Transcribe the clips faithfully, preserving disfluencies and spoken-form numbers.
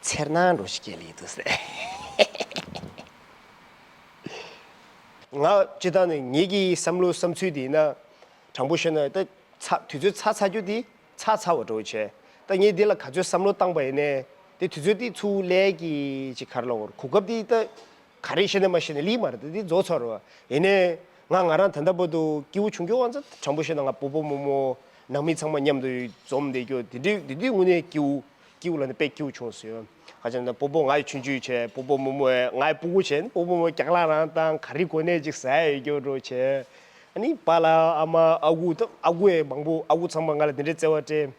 ཚེར་སྣང་འགྲོ་ཞིག་སྐྱེ་ལི་འདུག་ཟེར། ང་སྤྱིར་བཏང་ནས་ངེད་ཀྱི་བསམ་བློ་བསམ་ཚུལ་དེ་ཡིན་ན། དྲང་པོ་བཤད་ན་ད་ཚ་དུས་ཚོད་ཚ་ཚ་རྒྱུ་དེ་ཚ་ཚ་བ་འགྲོ་བྱས། ད་ངས་འདི་ལ་ག་ཚོད་བསམ་བློ་བཏང་པ་ཡིན་ནའི་དེ་དུས་ཚོད་དེ་ཚུར་སླེབས་ཀྱི་ཅིག་ག་རེ་ལབ་དགོས་རེད། གོ་སྐབས་དེ་ད་ག་རེ་བཤད་ནས་མ་བཤད་ནས་ལི་མ་རེད། ད་དེ་རྫོགས་ཚར་རེད་བ། ཡིན་ནའི་ང་ང་རང་ད་ལྟ་བར་དུ་སྐྱིད་པོ་བྱུང་རྒྱུ་ང་ཚོ་དྲང་པོ་བཤད་ན་ང་སྤོ་བོ་རྨོ་མོ་ནང་མི་ཚང་མ་མཉམ་དུ་འཛོམས་བསྡད་རྒྱུ་དེ་འདྲའི་དེ་དུས་དངོས་གནས་སྐྱིད་པོ། སྐྱིད་པོ་ལབ་ན་དཔེ་སྐྱིད་པོ་བྱུང་སོང་། ག་ཅི་ན་སྤོ་བོ་ང་ཡི་ཆུང་ཆུང་བྱས། སྤོ་བོ་རྨོ་མོ་ང་ཡི་སྤུ་གུ་བྱས་ནས་སྤོ་བོ་རྨོ་མོ་རྒྱག་ལག་རང་བཏང་། ག་རེ་དགོས་ནས་ཅིག་ཟ་ཡ་ཡོད་རྒྱུ་འགྲོ་བྱས། ཨ་ནི་པཱ་ལགས་ཨ་མ་ཨ་ཁུ་ད་ཨ་ཁུ་ཡི་མང་པོ་ཨ་ཁུ་ཚང་མ་ང་ལ་དེ་འདྲའི་བརྩེ་བ་སྤྲད།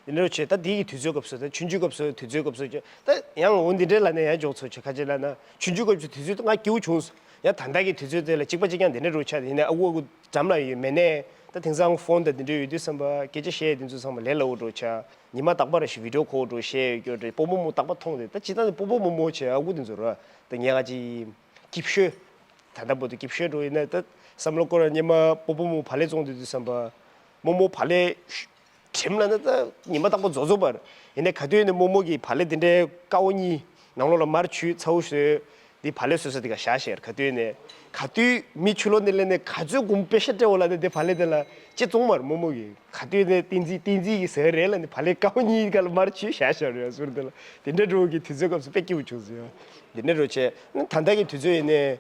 དེ་འདྲ་བྱས་ད་དེའི་དུས་ཚོད་སྐབས་སུ་ད་ཆུང་ཆུང་སྐབས་སུ་དུས་ཚོད་སྐབས་སུ་ད་ཡང་འོ་འདི་འདྲའི་ལ་ནས་ཡང་འཇོག་ཚོད་བྱས། ག་ཅི་ལབ་ན་ཆུང་ཆུང་སྐབས་སུ་དུས་ཚོད་ད་ང་སྐྱིད་པོ་བྱུང་སོང་། ཡང་ད་ལྟ་གི་དུས་ཚོད་དེ་ལ་གཅིག་པ་གཅིག་རྐྱང་དེ་འདྲ་འགྲོ་ཆགས། ཡིན་ནའི་ཨ་ཁུ་ཨ་ཁུ་འགྲམ་ལ་ཡོད་མེད་ནས་ད་དེང་སང་ཕོན་དང་དེ་འདྲ་ཡོད་དུས་ཙམ་པ་སྐད་ཆ་བཤད་དེ་ཚོ་ཚང་མ་ལས་སླ་བོ་འགྲོ་ཆགས། ཉི་མ་རྟག་པར་ཞིག་བི་ཌི་ཡོ་ཁོལ་འགྲོ་བཤད་ཡོད་རྒྱུ་རེད། སྤོ་བོ་རྨོ་མོ་རྟག་པར་མཐོང་དེ་ད་ཅི་ད་ནི་སྤོ་བོ་རྨོ་མོ་བྱས་ཨ་ཁུ་དེ་ཚོ་ར་ད་ངས་ག་ཅི་སྐྱིད་ཤོས། ད་ལྟ་བར་དུ་སྐྱིད་ཤོས་འགྲོ་ཡིན་ན་ད་བསམ་བློ་སྐོར་ཉི་མ་སྤོ་བོ་རྨོ་བག་ལེབ་བཙོང་དུས་དུས་ཙམ་པ་རྨོ་མོ་བག་ལེབ་ཁྲིམས་ལ་ན་ད་ཉི་མ་རྟག་པར་རྫོགས་རྫོགས་པར། ཡིན་ནའི་ག་དུས་ནས་རྨོ་མོ་གིས་བག་ལེབ་དེ་འདྲའི་དཀར་པོ་གཉིས་ནང་ལོགས་ལ་མར་བྱུགས་ཚ་བོ་བཟོས། དེ་བག་ལེབ་བཟོས་ས་དེ་ག་བཞག་བཞག་ག་དུས་ནས་ག་དུས་མི་ཕྱི་ལོགས་ནས་སླེབས་ནས་ག་ཚོད་གོང་པེ་ཤ་སྤྲད་འོ་ལ་ནས་དེ་བག་ལེབ་དེ་ལ་ཅི་བཙོང་མར་རྨོ་མོ་གིས་ག་དུས་ནས་བསྟན་འཛིན་བསྟན་འཛིན་གྱིས་ཟེར་རེད་ལ་ནས་བག་ལེབ་དཀར་པོ་གཉིས་ཀ་ལ་མར་བྱུགས་བཞག་བཞག་རེད་ཟུར་དེ་ལ། དེ་འདྲ་འགྲོ་གི་དུས་ཚོད་སྐབས་སུ་དཔེ་སྐྱིད་པོ་བྱུང་ཟེར། དེ་འདྲ་འགྲོ་བྱས་ད་ལྟ་གི་དུས་ཚོད་ཡིན་ནས།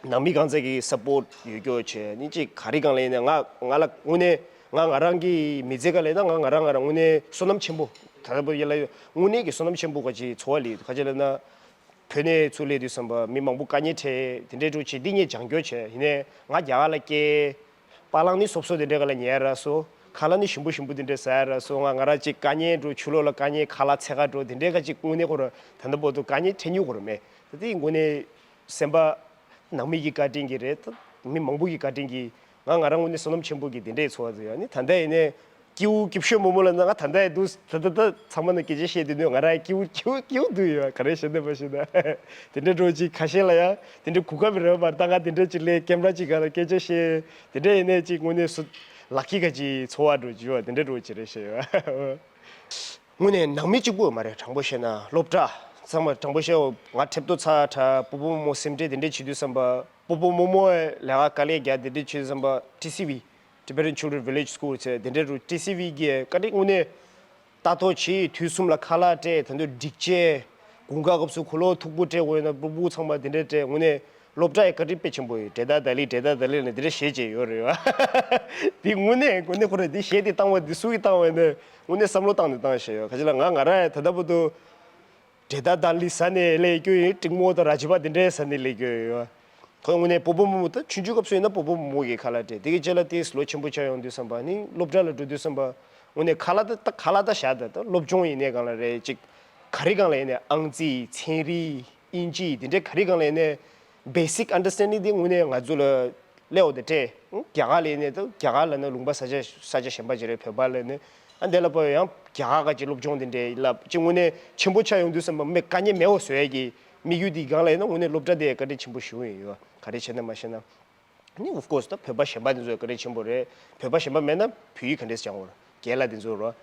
ནང་མི་གང་ཚད་ཀྱི་སཔོར་ཊི་ཡོད་རྒྱུ་བྱས་ནི་གཅིག་ག་རེ་གང་ལ་ཡིན་ན་ང་ང་ལ་དངོས་གནས་ང་ང་རང་གི་མི་ཚེ་ག་ལ་ཡིན་ན་ང་ང་རང་ང་རང་དངོས་གནས་བསོད་ནམས་ཆེན་པོ་ད་ལྟ་བུ་ཡིན་ལ་ཡོད། དངོས་གནས་ཀྱི་བསོད་ནམས་ཆེན་པོ་ག་ཅིག་འཚོ་བ་ལས་ག་ཅིག་ལ་ན་བོད་ནས་ཚུར་སླེབས་དུས་ཙམ་པ་མི་མང་པོ་དཀའ་ངལ་འཕྲད་དེ་འདྲའི་འགྲོ་བྱས་འདི་ངས་སྦྱང་རྒྱུ་བྱས་ཡིན་ནས་ང་རྒྱ་གར་ལ་སྐྱེས། པ་ལང་ནི་སོབ་སོབ་དེ་འདྲའི་ག་ལ་ཉལ་ར་སོ། ཁ་ལག་ནི་ཞིམ་པོ་ཞིམ་པོ་དེ་འདྲའི་ཟ་ཡ་ར་སོ། ང་ང་རང་ཅིག་དཀའ་ངལ་འགྲོ་ཆུ་ལོག་ལ་དཀའ་ངལ་ཁ་ལག་ཚད་ཁ་འགྲོ་དེ་འདྲའི་ག་ཅིག་དངོས་གནས་ཁོ་ར་ད་ལྟ་བར་དུ་དཀའ་ངལ་འཕྲད་མྱོང་ཁོ་ར་མེད། ད་དེ་དངོས་གནས། སེམས་པ། ནང་མི་གི་བཀའ་དྲིན་གྱིས་རེད། མི་མང་པོ་གི་བཀའ་དྲིན་གྱིས་ང་ང་རང་ངོས་ནས་བསོད་ནམས་ཆེན་པོ་གི་དེ་འདྲའི་འཚོ་བ་ཟེར་ཡ་ནི་ད་ལྟ་ཡིན་ནའི་སྐྱིད་པོ་སྐྱིད་ཤོས་མོ་མོ་ལ་ན་ང་ད་ལྟ་ཡི་འདུག་ད་ད་ད་ཚང་མ་ན་སྐད་ཆ་བཤད་དུས་ནས་ང་རང་ཡི་སྐྱིད་པོ་སྐྱིད་པོ་སྐྱིད་པོ་འདུག་ཡོད་ག་རེ་བཤད་ན་མ་བཤད་ན། དེ་འདྲ་འགྲོ་ཅིག་ཁ་ཤས་ལ་ཡ་དེ་འདྲ་གོ་སྐབས་རེད་པར་ད་ང་དེ་འདྲ་ཅིག་ལས་ཀེམ་ར་ཅིག་ག་ལ་སྐད་ཆ་བཤད་དེ་འདྲ་ཡིན་ནའི་ཅིག་དངོས་གནས་སུ་ལག་ཁྱི་ག་ཅིག་འཚོ་བ་འགྲོ་ཅིག་ཡོད་དེ་འདྲ་འགྲོ་ཅིག་རེད་བཤད་ཡོད། དངོས་གནས་ནང་མི་གཅིག་པུ་མ་རེད། དྲང་པོ་བཤད་ན་སློབ་གྲྭ་ཚང་མ་དྲང་པོ་བཤད་འོ་ང་ཁྲེབ་ཏོ་ཚ་ཁྲ་སྤོ་བོ་རྨོ་མོ་སེམས་ཁྲལ་དེ་འདྲས་བྱེད་དུས་ཙམ་པ་སྤོ་བོ་རྨོ་མོ་ལས་ཀ་དཀའ་ལས་རྒྱག་དེ་འདྲས་བྱེད་དུས་ཙམ་པ་ཊི་སི་ཝི། Tibetan Children Village School ཟེར་དེ་འདྲས་རུ་ཊི་སི་ཝི་གི་བཀའ་དྲིན་དངོས་གནས་ལྟ་རྟོག་བྱེད་དུས་གསུམ་ལ་ཁ་ལག་སྤྲད་ད་དུང་སྒྲིག་ཆས་དགུན་ཁ་སྐབས་སུ་གོས་ལོག་མཐུག་པོ་སྤྲད་དགོས་ཡོད་ན་སྤོ་བོ་ཚང་མ་དེ་འདྲས་སྤྲད་དངོས་གནས། སློབ་གྲྭ་ཡི་བཀའ་དྲིན་དཔེ་ཆེན་པོ་ཡོད། འབྲས་རྟགས་ད་ལི་འབྲས་རྟགས་ད་ལི་ལ་འདི་འདྲ་བྱེད་ཅེས་ཡོད་རེད་བ། འདི་དངོས་གནས་དངོས་གནས་ཁོ་རང་འདི་གཞས་འདི་བཏང་བ་འདི་སུ་གིས་བཏང་བ་ཡིན་ནའི་དངོས་གནས་བསམ་བློ་བཏང་ནས་བཏང་བཞག་ཡོད། ག་ཅི་ལ་ང་ང་རང་ཡང་ད་ལྟ་བར་དུ་འབྲས་རྟགས་ད་ལི་ཟ་ནས་སླེབས་རྒྱུ་ཡིན། ཀྲིང་མོ་དང་ར་ཇི་པ་འདི་འདྲའི་ཟ་ནས་སླེབས་རྒྱུ་ཡོད། ཁོ་དངོས་གནས་སྤོ་བོ་རྨོ་མོ་ད་ཆུང་ཆུང་སྐབས་སུ་ཡིན་ན་སྤོ་བོ་རྨོ་མོ་གི་ཁ་ལག་སྤྲད་དེ་གི་རྗེས་ལ་དེས་ལོ་ཆེན་པོ་ཆགས་ཡོང་དུས་ཙམ་པ་ནི་སློབ་གྲྭ་ལ་འགྲོ་དུས་ཙམ་པ་དངོས་གནས་ཁ་ལག་ད་ད་ཁ་ལག་ད་བཞག་ད་ད་སློབ་སྦྱོང་ཡིན་ནའི་གང་ལ་རེད་ཅིག་ག་རེ་གང་ལ་ཡིན་ནའི་ཨང་རྩིས་ཚན་རིག་དབྱིན་ཇི་དེ་འདྲའི་ག་རེ་གང་ལ་ཡིན་ནའི་basic understanding་དེ་དངོས་གནས་ང་ཚོ་ལ་སླེབས་འོ་དེ་སྤྲད། རྒྱ་གར་ལ་ཡིན་ནའི་ད་རྒྱ་གར་ལ་ན་ལུང་པ་ས་ཆ་ས་ཆ་གཞན་པ་ཅིག་རེད། བོད་པ་ལ་ནི་ཨ་འདི་ལ་ཕར་ཡང་རྒྱ་གར་ག་ཅིག་སློབ་སྦྱོང་དེ་འདྲའི་ལ་ཅིག་དངོས་གནས་ཆེན་པོ་ཆགས་ཡོང་དུས་ཙམ་པ་མི་དཀའ་ངལ་མེད་འོ་བཟོ་ཡ་གི་དམིགས་ཡུལ་དེ་སྒང་ལ་ཡིན་ན་དངོས་གནས་སློབ་གྲྭ་དེ་བཀའ་དྲིན་ཆེན་པོ་ཞུ་ཡིན་ཡོད། ག་རེ་བྱས་ན་མ་བྱས་ན། ནི་of course་ད་བོད་པ་གཞན་པ་དེ་ཚོ་བཀའ་དྲིན་ཆེན་པོ་རེད། བོད་པ་གཞན་པ་མེད་ན་བོད་ཡིག་ག་འདྲས་སྦྱང་བར་རྒན་ལགས་དེ་ཚོ་རོ།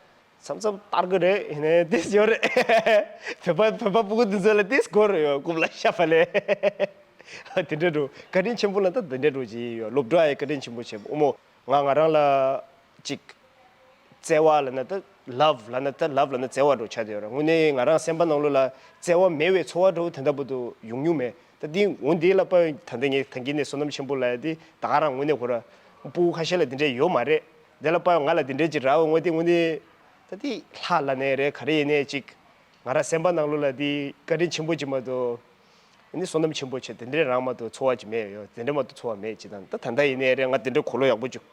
མཚམས་མཚམས་ལྟར་གི་རེད། ཡིན་ནའི་དེ་ཡོད་རེད། བོད་པ་བོད་པ་སྤུ་གུ་དེ་ཚོ་ལ་དེ་སྐོར་རེད་ཡོད་རྐུབ་ལ་ཤ་ཕ་ལས། དེ་འདྲ་འགྲོ་བཀའ་དྲིན་ཆེན་པོ་ལ་ད་དེ་འདྲ་འགྲོ་གྱི་ཡོད། སློབ་གྲྭ་ཡི་བཀའ་དྲིན་ཆེན་པོ་བྱས་ཨོ་མོ་ང་ང་རང་ལ་ཅིག་བརྩེ་བ་ལབ་ན་ད་love་ལབ་ན་ད་love་ལབ་ན་བརྩེ་བ་འགྲོ་ཆགས་བསྡད་ཡོད་རེད། དངོས་གནས་ང་རང་སེམས་པ་ནང་ལོགས་ལ་བརྩེ་བ་མེད་པའི་ཚོར་བ་འགྲོ་དེ་འདྲ་པོ་དུ་ཡོང་མྱོང་མེད། ད་དེ་འོ་འདི་ལ་དཔའ་ད་ལྟ་ངས་ད་གིན་ནས་བསོད་ནམས་ཆེན་པོ་ལབ་ཡ་དེ་ད་ག་རང་དངོས་གནས་ཁོ་ར་སྤུ་གུ་ཁ་ཤས་ལ་དེ་འདྲས་ཡོད་མ་རེད། དེ་ལ་དཔའ་ང་ལ་དེ་འདྲས་ཅིག་རག་འོ་དངོས་དེ་དངོས་གནས་ད་དེ་ལྷ་ལབ་ནའི་རེད་ག་རེ་ཡིན་ནའི་ཅིག་ང་རང་སེམས་པ་ནང་ལོགས་ལ་དེ་བཀའ་དྲིན་ཆེན་པོ་ཅིག་མ་གཏོགས་ཨ་ནི་བསོད་ནམས་ཆེན་པོ་བྱས་དེ་འདྲས་རང་མ་གཏོགས་ཚོར་བ་ཅིག་མེད་ཡོད། དེ་འདྲས་མ་གཏོགས་ཚོར་བ་མེད་ཅིག་དང་ད་ད་ལྟ་ཡིན་ནའི་རེད་ང་དེ་འདྲས་གོས་ལོག་ཡག་པོ་ཅིག་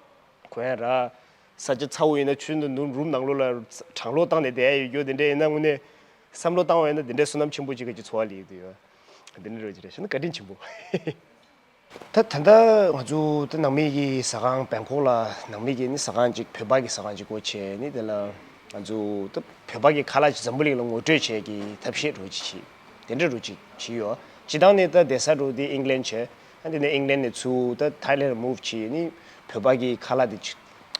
གོན་ཡ་ར། ས་ཆ་ཚ་བོ་ཡིན་ན་ཆུ་ནང་ནུབ་རུམ་ནང་ལོགས་ལ་གྲང་གློག་བཏང་ནས་བསྡད་ཡ་ཡོད་རྒྱུ་དེ་འདྲས་ཡིན་ན་དངོས་གནས་བསམ་བློ་བཏང་བ་ཡིན་ན་དེ་འདྲས་བསོད་ནམས་ཆེན་པོ་ཅིག་ག་ཅིག་ཚོར་བ་ལི་ཡོད་དེ་ཡོད། དེ་འདྲས་རོ་ཅིག་རེད་བྱས་ན་བཀའ་དྲིན་ཆེན་པོ། ད་ད་ལྟ་ང་ཚོ་ད་ནང་མི་གི་ཟ་ཁང་བེང་ཀོག་ལ་ནང་མི་གི་ནི་ཟ་ཁང་ཅིག་བོད་པ་གི་ཟ་ཁང་ཅིག་སྒོ་ཕྱེ་ནི་དེ་ལ་ང་ཚོ་ད་བོད་པ་གི་ཁ་ལག་ཅིག་འཛམ་བུ་གླིང་ལ་ངོ་སྤྲོད་བྱེད་ཀྱི་ཐབས་ཤེས་རོ་ཅིག་བྱེད་དེ་འདྲ་རོ་ཅིག་བྱེད་ཡོད། སྤྱི་བཏང་ནི་ད་བསྡད་ས་རོ་དེ་ཨིང་ལན་བྱས་ཨ་དེ་ནས་ཨིང་ལན་ནས་ཚུར་ད་ཐའི་ལན་མུབ་བྱེད་ནི་བོད་པ་གི་ཁ་ལག་དེ་ཅིག་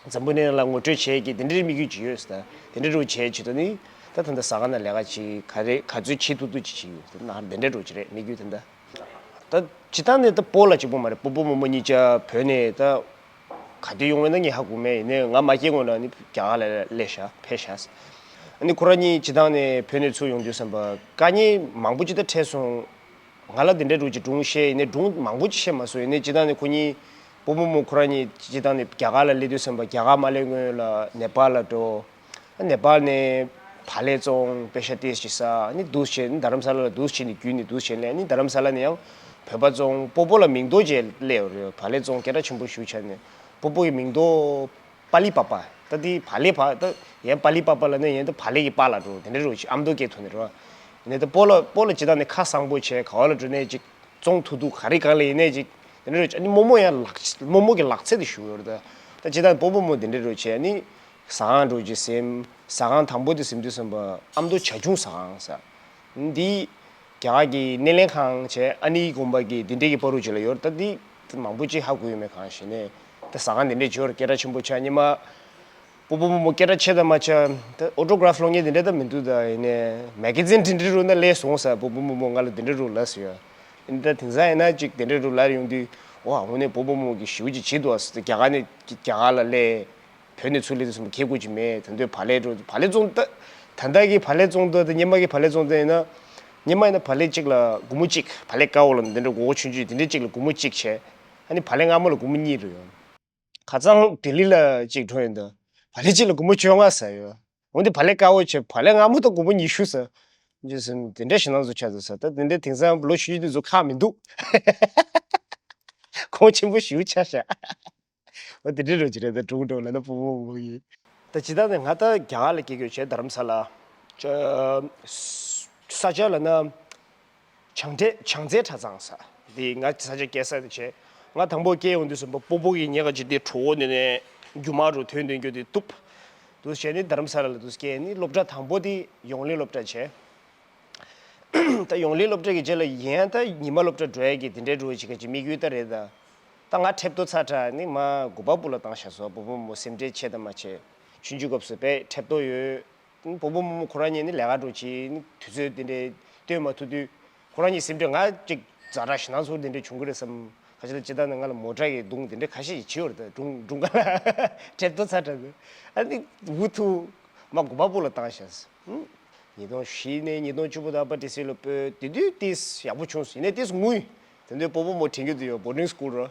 འཛམ་བུ་གླིང་ལ་ངོ་སྤྲོད་བྱེད་ཀྱི་དེ་འདྲའི་དམིགས་ཡུལ་ཅིག་ཡོད་ཟེར། དེ་འདྲའི་རུ་བྱེད་ཆེད་དུ་ནི་ད་ད་ལྟ་ཟ་ཁང་ནང་ལས་ཀ་ཅིག་ག་རེ་ག་ཚོད་བྱེད་ཐུབ་ཐུབ་ཅིག་བྱེད་ཡོད་ཟེར་ན། དེ་འདྲའི་རུ་ཅིག་རེད། དམིགས་ཡུལ་དེ་འདྲ། ད་སྤྱིར་བཏང་ནས་ད་སྤོ་ལགས་གཅིག་པོ་མ་རེད། སྤོ་སྤོ་རྨོ་རྨོ་གཉིས་ཆ་བོད་ནས་ད་ག་དུས་ཡོང་བ་ཡིན་ན་ངས་ཧ་གོ་མེད། ཡིན་ནའི་ང་མ་སྐྱེས་སྔོན་ལ་ནི་རྒྱ་གར་ལ་སླེབས་ཤག་ཕེབས་ཤག་ཨ་ནི་ཁོ་རང་གཉིས་སྤྱིར་བཏང་ནས་བོད་ནས་ཚུར་ཡོང་དུས་ཙམ་པ་དཀའ་ངལ་མང་པོ་ཅིག་ད་འཕྲད་སོང་། ང་ལ་དེ་འདྲའི་རུ་ཅིག་སྒྲུང་བཤད། ཡིན་ནའི་སྒྲུང་མང་པོ་ཅིག་བཤད་མ་སོང་། ཡིན་ནའི་སྤྱིར་བཏང་ནས་ཁོ་གཉིས་སྤོ་སྤོ་རྨོ་རྨོ་ཁོ་རང་གཉིས་སྤྱིར་བཏང་ནས་རྒྱ་གར་ལ་སླེབས་དུས་ཙམ་པ་རྒྱ་གར་མ་སླེབས་སྔོན་ལ་ནེ་པཱལ་ལ་འགྲོ། ནེ་པཱལ་ནས་བག་ལེབ་བཙོང་པེ་ཤ་ཏིས་ཅིག་ཟ། ཨ་ནི་འདུག་བྱས་ནི་རྡ་རམ་ས་ལ་ལ་འདུག་བྱས་ནས་བརྒྱུད་ནས་འདུག་བྱས་ནས། ཨ་ནི་རྡ་རམ་ས་ལ་ནས་ཡང་བོད་པ་བཙོང་སྤོ་སྤོ་ལ་མིང་འདོགས་བྱས་སླེབས་ཡོད་རེད། བག་ལེབ་བཙོང་སྐད་གྲགས་ཆེན་པོ་ཞེ་པོ་ཆགས་ནས་སྤོ་སྤོ་གི་མིང་འདོགས་པ་ལི་པ་པ། ད་དེ་བག་ལེབ་བ་ད་ཡན་པ་ལི་པ་པ་ལ་ནི་ཡན་ད་བག་ལེབ་ཀྱི་པ་ལ་འགྲོ་དེ་འདྲ་རུ་ཅིག་ཨ་མདོ་སྐད་ཐོག་ནས་རེད་བ། ཡིན་ནའི་ད་སྤོ་ལ་སྤོ་ལ་སྤྱིར་བཏང་ནས་ཁ་བཟང་པོ་བྱས་ག་བ་ལ་འགྲོ་ནས་ཅིག་བཙོང་ཐུབ་ཐུབ་ག་རེ་གང་ལ་ཡིན་ནའི་ཅིག་དེ་འདྲ་རུ་ཅིག་ཨ་ནི་རྨོ་རྨོ་ཡང་ལག་རྨོ་རྨོ་གི་ལག་རྩལ་དེ་ཞུ་ཡོད་རེད། ད་ད་སྤྱིར་བཏང་སྤོ་སྤོ་རྨོ་དེ་འདྲ་རུ་བྱས་ནི། ཟ་ཁང་འགྲོ་རྒྱུ་ཟིན། ཟ་ཁང་དང་པོ་དེ་ཟིན་དུས་ཙམ་པ་ཨ་མདོ་བྱ་ཁྱུང་ཟ་ཁང་ཟེར། འདི་རྒྱ་གར་གྱི་སྣེ་ལེན་ཁང་བྱས་ཨ་ནེའི་དགོན་པ་གི་འདི་འདྲའི་གི་བར་རུ་ཅིག་ལ་ཡོད་རེད། ད་འདི་མང་པོ་ཅིག་ཧ་གོ་ཡོད་མེད་གང་ཤེས་ནས། ད་ཟ་ཁང་འདི་འདྲའི་ཅིག་ཡོད་རེད། སྐད་གྲགས་ཆེན་པོ་ཆགས། སྔོན་མ་སྤོ་སྤོ་རྨོ་རྨོ་སྐད་གྲགས་ཆེ་དང་མ་ཆེ་ད་ཨོ་ཊོ་གྷ་རབ་སློང་མཁན་འདི་འདྲ་ད་མི་འདུག་ད་ཡིན་ནའི་མེ་ག་ཛིན་འདི་འདྲའི་རུ་ན་སླེབས་སོང་ཟེར། སྤོ་སྤོ་རྨོ་རྨོ་ང་ལ་འདི་འདྲའི་རུ་ལབ་ཟེར་ཡོད། ཡིན་ད་དེང་སང་ཡིན་ན་ཅིག་འདི་འདྲའི་རུ་ལབ་ཡོང་དུས་ཨོ་དངོས་གནས་སྤོ་སྤོ་རྨོ་གི་ཞེ་པོ་ཅིག་བྱེད་འདུག་ཟེར། རྒྱ་གར་ནས་རྒྱ་གར་ལ་སླེབས། བོད་ནས་ཚུར་སླེབས་དུས་ཙམ་པ་ཁེ་གོ་ཅིག་མེད། ད་དུང་བག་ལེབ་འགྲོ་བག་ལེབ་བཙོང་ད། ད་ལྟ་གི་བག་ལེབ་བཙོང་ད་ད་སྔོན་མ་གི་བག་ལེབ་བཙོང་ད་ཡིན་ན། སྔོན་མ་ཡིན་ན་བག་ལེབ་གཅིག་ལ་སྒོར་མོ་གཅིག་བག་ལེབ་དཀར་པོ་ལ་འདི་འདྲ་མགོ་བོ་ཆུང་ཆུང་འདི་འདྲ་གཅིག་ལ་སྒོར་མོ་གཅིག་བྱས། ཨ་ནི་བག་ལེབ་མངར་མོ་ལ་སྒོར་མོ་གཉིས་རེད་ཡོད། ཁ་སང་ལྡི་ལི་ལ་གཅིག་འགྲོ་ཡོང་ད་བག་ལེབ་གཅིག་ལ་སྒོར་མོ་བཅོ་ལྔ་ཟེར་ཡོད། འོན་ཏེ་བག་ལེབ་དཀར་པོ་བྱས་བག་ལེབ་མངར་མོ་ད་སྒོར་མོ་ཉི་ཤུ་ཟེར། ཅི་ཟེར་དེ་འདྲ་ཞེད་སྣང་ཚོ་ཆགས་འདུག་ཟེར། ད་དེ་འདྲ་དེང་སང་ལོ་ཞུ་རྒྱུ་དེ་ཚོ་ཁག་མི་འདུག་གོང་ཆེན་པོ་ཞེ་པོ་ཆགས་ཤག་འོ་དེ་འདྲའི་རོ་ཅིག་རེད། ད་སྒྲུང་སྒྲུང་ལབ་ན་སྤོ་བོ་བོ་ཡིན། ད་ཇི་ལྟར་ནས་ང་ད་རྒྱ་གར་ལ་སྐྱེས་རྒྱུ་བྱས་རྡ་རམ་ས་ལ། ཅ་ས་ཆ་ལབ་ན་བྱང་འདྲེ་བྱང་རྩེ་གྲྭ་ཚང་ཟེར། དེ་ང་ས་ཆ་སྐྱེས་ས་དེ་བྱས། ང་དང་པོ་སྐྱེས་ཡོང་དུས་ཙམ་པ་སྤོ་བོ་གིས་ངའི་ཁ་ཅིག་དེ་གྲོགས་པོ་ནས་ནས་རྒྱུ་མ་རུ་ཐོན་ཐོན་རྒྱུ་དེ་གཏུབ། དུ་བྱས་ནས་རྡ་རམ་ས་ལ་ལ་དུ་སྐྱེས་ནས་སློབ་གྲྭ་དང་པོ་དེ་ཡོང་ལེ་སློབ་གྲྭ་བྱས། ད་ཡོང་ལེ་སློབ་གྲྭ་གི་རྗེས་ལ་ཡན་ད་ཉི་མ་སློབ་གྲྭ་འགྲོ་ཡ་གི་དེ་འདྲའི་འགྲོ་བ་ཅིག་ག་ཅིག་དམིགས་ཡུལ་ད་རེད་ད། ད་ང་ཁྲེབ་ཏོ་ཚ་དྲག་ནི་མ་དགོན་པ་སྤུ་ལ་བཏང་བཞག་སོ། སྤོ་བོ་མོ་སེམས་ཁྲལ་ཆེ་ད་མ་ཆེ། ཆུང་ཆུང་སྐབས་སུ་དཔེ་ཁྲེབ་ཏོ་ཡོད། སྤོ་བོ་མོ་མོ་ཁོ་རང་གཉིས་ནི་ལས་ཀ་འགྲོ་ཆེ་ནི་དུས་ཚོད་དེ་འདྲའི་སྟོན་མ་ཐུབ་དུས། ཁོ་རང་གཉིས་སེམས་ཁྲལ་ང་ཅིག་ཛ་དྲག་ཞེད་སྣང་ཚོར་དེ་འདྲའི་བྱུང་གི་རེད་བསམ། ཁ་ཤས་ལ་ཅི་ད་ནི་ང་ལ་མོ་ཊ་གི་རྡུང་དེ་འདྲའི་ཁ་ཤས་ཤིག་བྱེད་ཡོད་རེད་ད། སྒྲུང་སྒྲུང་ག་ལ་ཁྲེབ་ཏོ་ཚ་དྲག་ཨ་ནི་འུ་ཐུག་མ་དགོན་པ་སྤུ་ལ་བཏང་བཞག་ཉིས་སྟོང་བཞི་ནས་ཉིས་སྟོང་བཅུ་བོ་དང་ཨ་ཕ་ཏི་སི་ལ་སྤོས། དེ་དུས་ཏིས་ཡག་པོ་བྱུང་སོང་། ཡིན་ནའི་ཏིས་ངུས། དེ་དུས་སྤོ་བོ་མོ་དྲན་གྱི་འདུག་ཡོད། བོར་ཌིང་སི་ཀུལ་རོ།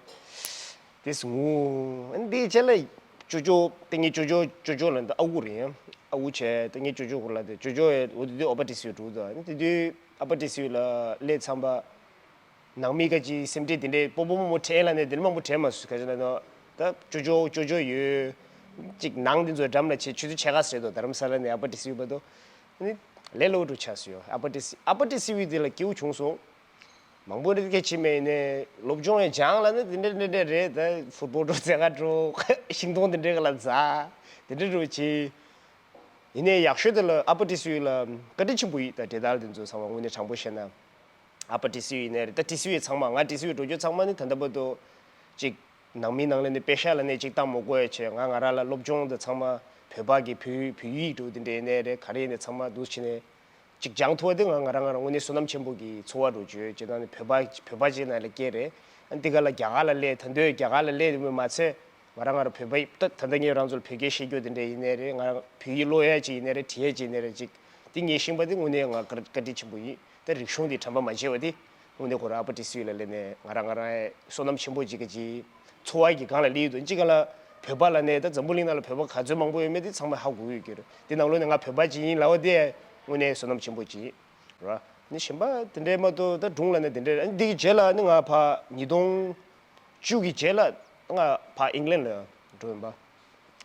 ཏིས་ངུ། ཨ་ནི་དེའི་རྗེས་ལ་ཅོ་ཅོ་ཏེ་ངའི་ཅོ་ཅོ་ཅོ་ཅོ་ལ་འདི་ཨ་ཁུ་རེད། ཡང་ཨ་ཁུ་བྱས་ཏེ་ངའི་ཅོ་ཅོ་ཁུ་ལ་དེ་ཅོ་ཅོ་ཡ་འོ་དེ་དུས་ཨ་ཕ་ཏི་སི་འགྲོ་འདུག་ཨ་ནི་དེ་དུས་ཨ་ཕ་ཏི་སི་ལ་སླེབས་ཚང་པ། ནང་མི་ག་ཅིག་སེམས་ཁྲལ་དེ་འདྲའི་སྤོ་བོ་མོ་མོ་ཁྲེལ་ལ་ནས་དེ་འདྲ་མང་པོ་དྲན་མ་སོང་། ག་ཅི་ལ་ནོ། ད་ཅོ་ཅོ་ཅོ་ཅོ་ཡོད། ཅིག་ནང་དེ་ཚོ་འགྲམ་ལ་ཆེ་ཆུ་ཚོད་ཕྱེད་ཀ་ཟེར་དོ། རྡ་རམ་ས་ལ་ནས་ཨ་ཕ་ཏི་སི་བར་དུ། ཨ་ནི་ལས་སླ་བོ་འགྲོ་ཆགས་སུ་ཡོད། ཨ་ཕ་ཏི་སི་ཨ་ཕ་ཏི་སི་བི་དེ་ལ་སྐྱིད་པོ་བྱུང་སོང་། མང་པོ་རེ་སྐད་ཆ་མེད་ནས་སློབ་སྦྱོང་ཡང་སྦྱང་ལ་ནི་དེ་འདྲ་འདྲ་འདྲ་རེད། ད་ཕུཊ་བོལ་འགྲོ་རྩེད་གར་འགྲོ་ཤིང་སྡོང་དེ་འདྲ་ག་ལ་འཛག་དེ་འདྲ་འགྲོ་ཆེ། ཡིན་ནའི་ཡག་ཤོས་དེ་ལ་ཨ་ཕ་ཏི་སི་ལ་བཀའ་དྲིན་ཆེན་པོ་ཡིན། ད་དེ་དག་དེ་ཚོ་ཚང་མ་དངོས་གནས་དྲང་པོ་བཤད་ན། ཨ་ཕ་ཏི་སི་ཡིན་ནའི་རེད། ད་ཏི་སི་ཚང་མ་ང་ཏི་སི་འགྲོ་རྒྱུ་ཚང་མ་ནི་ད་ལྟ་བར་དུ་ཅིག་ནང་མི་ནང་ལ་ནི་པེ་ཤ་ལ་ནི་ཅིག་བཏང་མ་དགོས་ཡ་ཆེ། ང་ང་རང་ལ་སློབ་སྦྱོང་དེ་ཚང་མ་བོད་པ་གི་བོད་བོད་ཡིག་འགྲོ་དེ་འདྲ་ཡིན་ནའི་རེད། ག་རེ་ཡིན་ནའི་ཚང་མ་འདུག་ཕྱི་ནས་ཅིག་སྦྱང་ཐུབ་པ་དེ་ང་ང་རང་ང་རང་དངོས་གནས་བསོད་ནམས་ཆེན་པོ་གི་འཚོ་བ་འགྲོ་རྒྱུ་ཡོད། ཅེ་ད་ནི་བོད་པ་བོད་པ་ཅིག་ནང་ལ་སྐྱེས་རེད། ཨ་འདི་ག་ལ་རྒྱ་གར་ལ་སླེབས། ད་འདོད་རྒྱ་གར་ལ་སླེབས་ཡོད་མ་ཚད། ང་རང་ང་རང་བོད་པ་ཡིན། ད་ད་ལྟ་ངས་རང་ཚོར་བོད་སྐད་བཤད་རྒྱུ་དེ་འདྲ་ཡིན་ནའི་རེད། ང་རང་བོད་ཡིག་ཀློག་ཡ་ཅིག་ཡིན་ནའི་རེད། བྲིས་ཡ་ཅིག་ཡིན་ནའི་རེད། ཅིག་འདི་ངས་ཤེས་པ་དེ་དངོས་གནས་ང་བཀའ་བཀའ་དྲིན་ཆེན་པོ་ཡིན། ད་རིག་གཞུང་འདི་དྲན་པ་མ་བརྗེད་པ་དེ་དངོས་གནས་ཁོ་རང་ཨ་ཕ་ཏི་སི་ལ་སླེབས་ནས་ང་རང་ང་རང་བསོད་ནམས་ཆེན་པོ་ཅིག་གི་ཅིག་འཚོ་བ་གི་སྒང་ལ་སླེབས་ཡོད་དོ། ཅིག་ག་ལ་བོད་པ་ལ་ནས་ད་འཛམ་བུ་གླིང་ནང་ལ་བོད་པ་ག་ཚོད་མང་པོ་ཡོད་མེད་དེ་ཚང་མ་ཧ་གོ་ཡོད་ཀྱི་རེད། དེ་ནང་ལོགས་ནས་ང་བོད་པ་ཅིག་ཡིན་ལབ་པ་དེ་དངོས་གནས་བསོད་ནམས་ཆེན་པོ་ཅིག་རེད། ནི་གཞན་པ་དེ་འདྲའི་མ་གཏོགས་ད་སྒྲུང་ལ་ནི་དེ་འདྲའི། ཨ་ནི་འདི་གི་རྗེས་ལ་ནི་ང་ཕ་ཉིས་སྟོང་བཅུ་གི་རྗེས་ལ་ང་ཕ་ཨིང་ལན་ལ་འགྲོ་ཡིན་པ།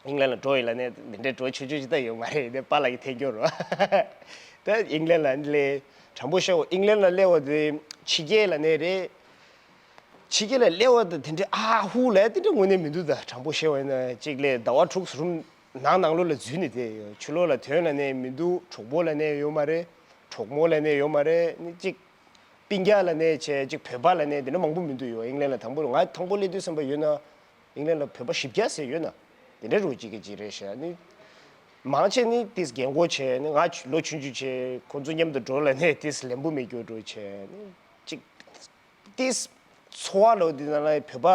ཨིང་ལན་ལ་འགྲོ་ཡིན་ལ་ནི་དེ་འདྲའི་འགྲོ་ཆོག་ཆོག་ཅིག་ད་ཡོད་མ་རེད། དེ་པཱ་ལགས་ཀྱིས་འཐེན་སྐྱོར་རོ། ད་ཨིང་ལན་ལ་ནི་ལས་དྲང་པོ་བཤད་འོ་ཨིང་ལན་ལ་སླེབས་པ་དེ་ཕྱི་རྒྱལ་ལ་ནི་རེད། ཕྱི་རྒྱལ་ལ་སླེབས་པ་དེ་དེ་འདྲའི་ཨ་ཧུ་ལབ་དེ་འདྲ་དངོས་གནས་མི་འདུག་ད་དྲང་པོ་བཤད་པ་ཡིན་ན་གཅིག་ལས་ཟླ་བ་དྲུག་རུམ་ནང་ནང་ལོགས་ལ་འཛུལ་ནས་བསྡད་ཡོད། ཕྱི་ལོགས་ལ་ཐོན་ལ་ནས་མི་འདུག་གྲོགས་པོ་ལ་ནས་ཡོད་མ་རེད། གྲོགས་མོ་ལ་ནས་ཡོད་མ་རེད། ནི་གཅིག་སྤུན་ཀྱག་ལ་ནས་བྱས་གཅིག་བོད་པ་ལ་ནས་དེ་འདྲ་མང་པོ་མི་འདུག་ཡོད། ཨིང་ལན་ལ་དང་པོ་ང་དང་པོ་སླེབས་དུས་ཙམ་པ་ཡོད་ན་ཨིང་ལན་ལ་བོད་པ་བཞི་བརྒྱ་ཟེར་ཡོད་ན། དེ་འདྲ་རུ་ཅིག་གི་ཅིག་རེད་ཤག་ནི། མང་ཆེ་ནི་ཏིས་རྒན་གོག་བྱས་ནི་ང་ལོ་ཆུང་ཆུང་བྱས་ཁོང་ཚོ་མཉམ་དུ་འགྲོ་ལ་ནས་ཏིས་ལན་པོ་མེད་རྒྱུ་འགྲོ་བྱས་ནི་ཅིག་ཏིས་ཚོར་བ་ལོ་འདི་ན་ལ་བོད་པ་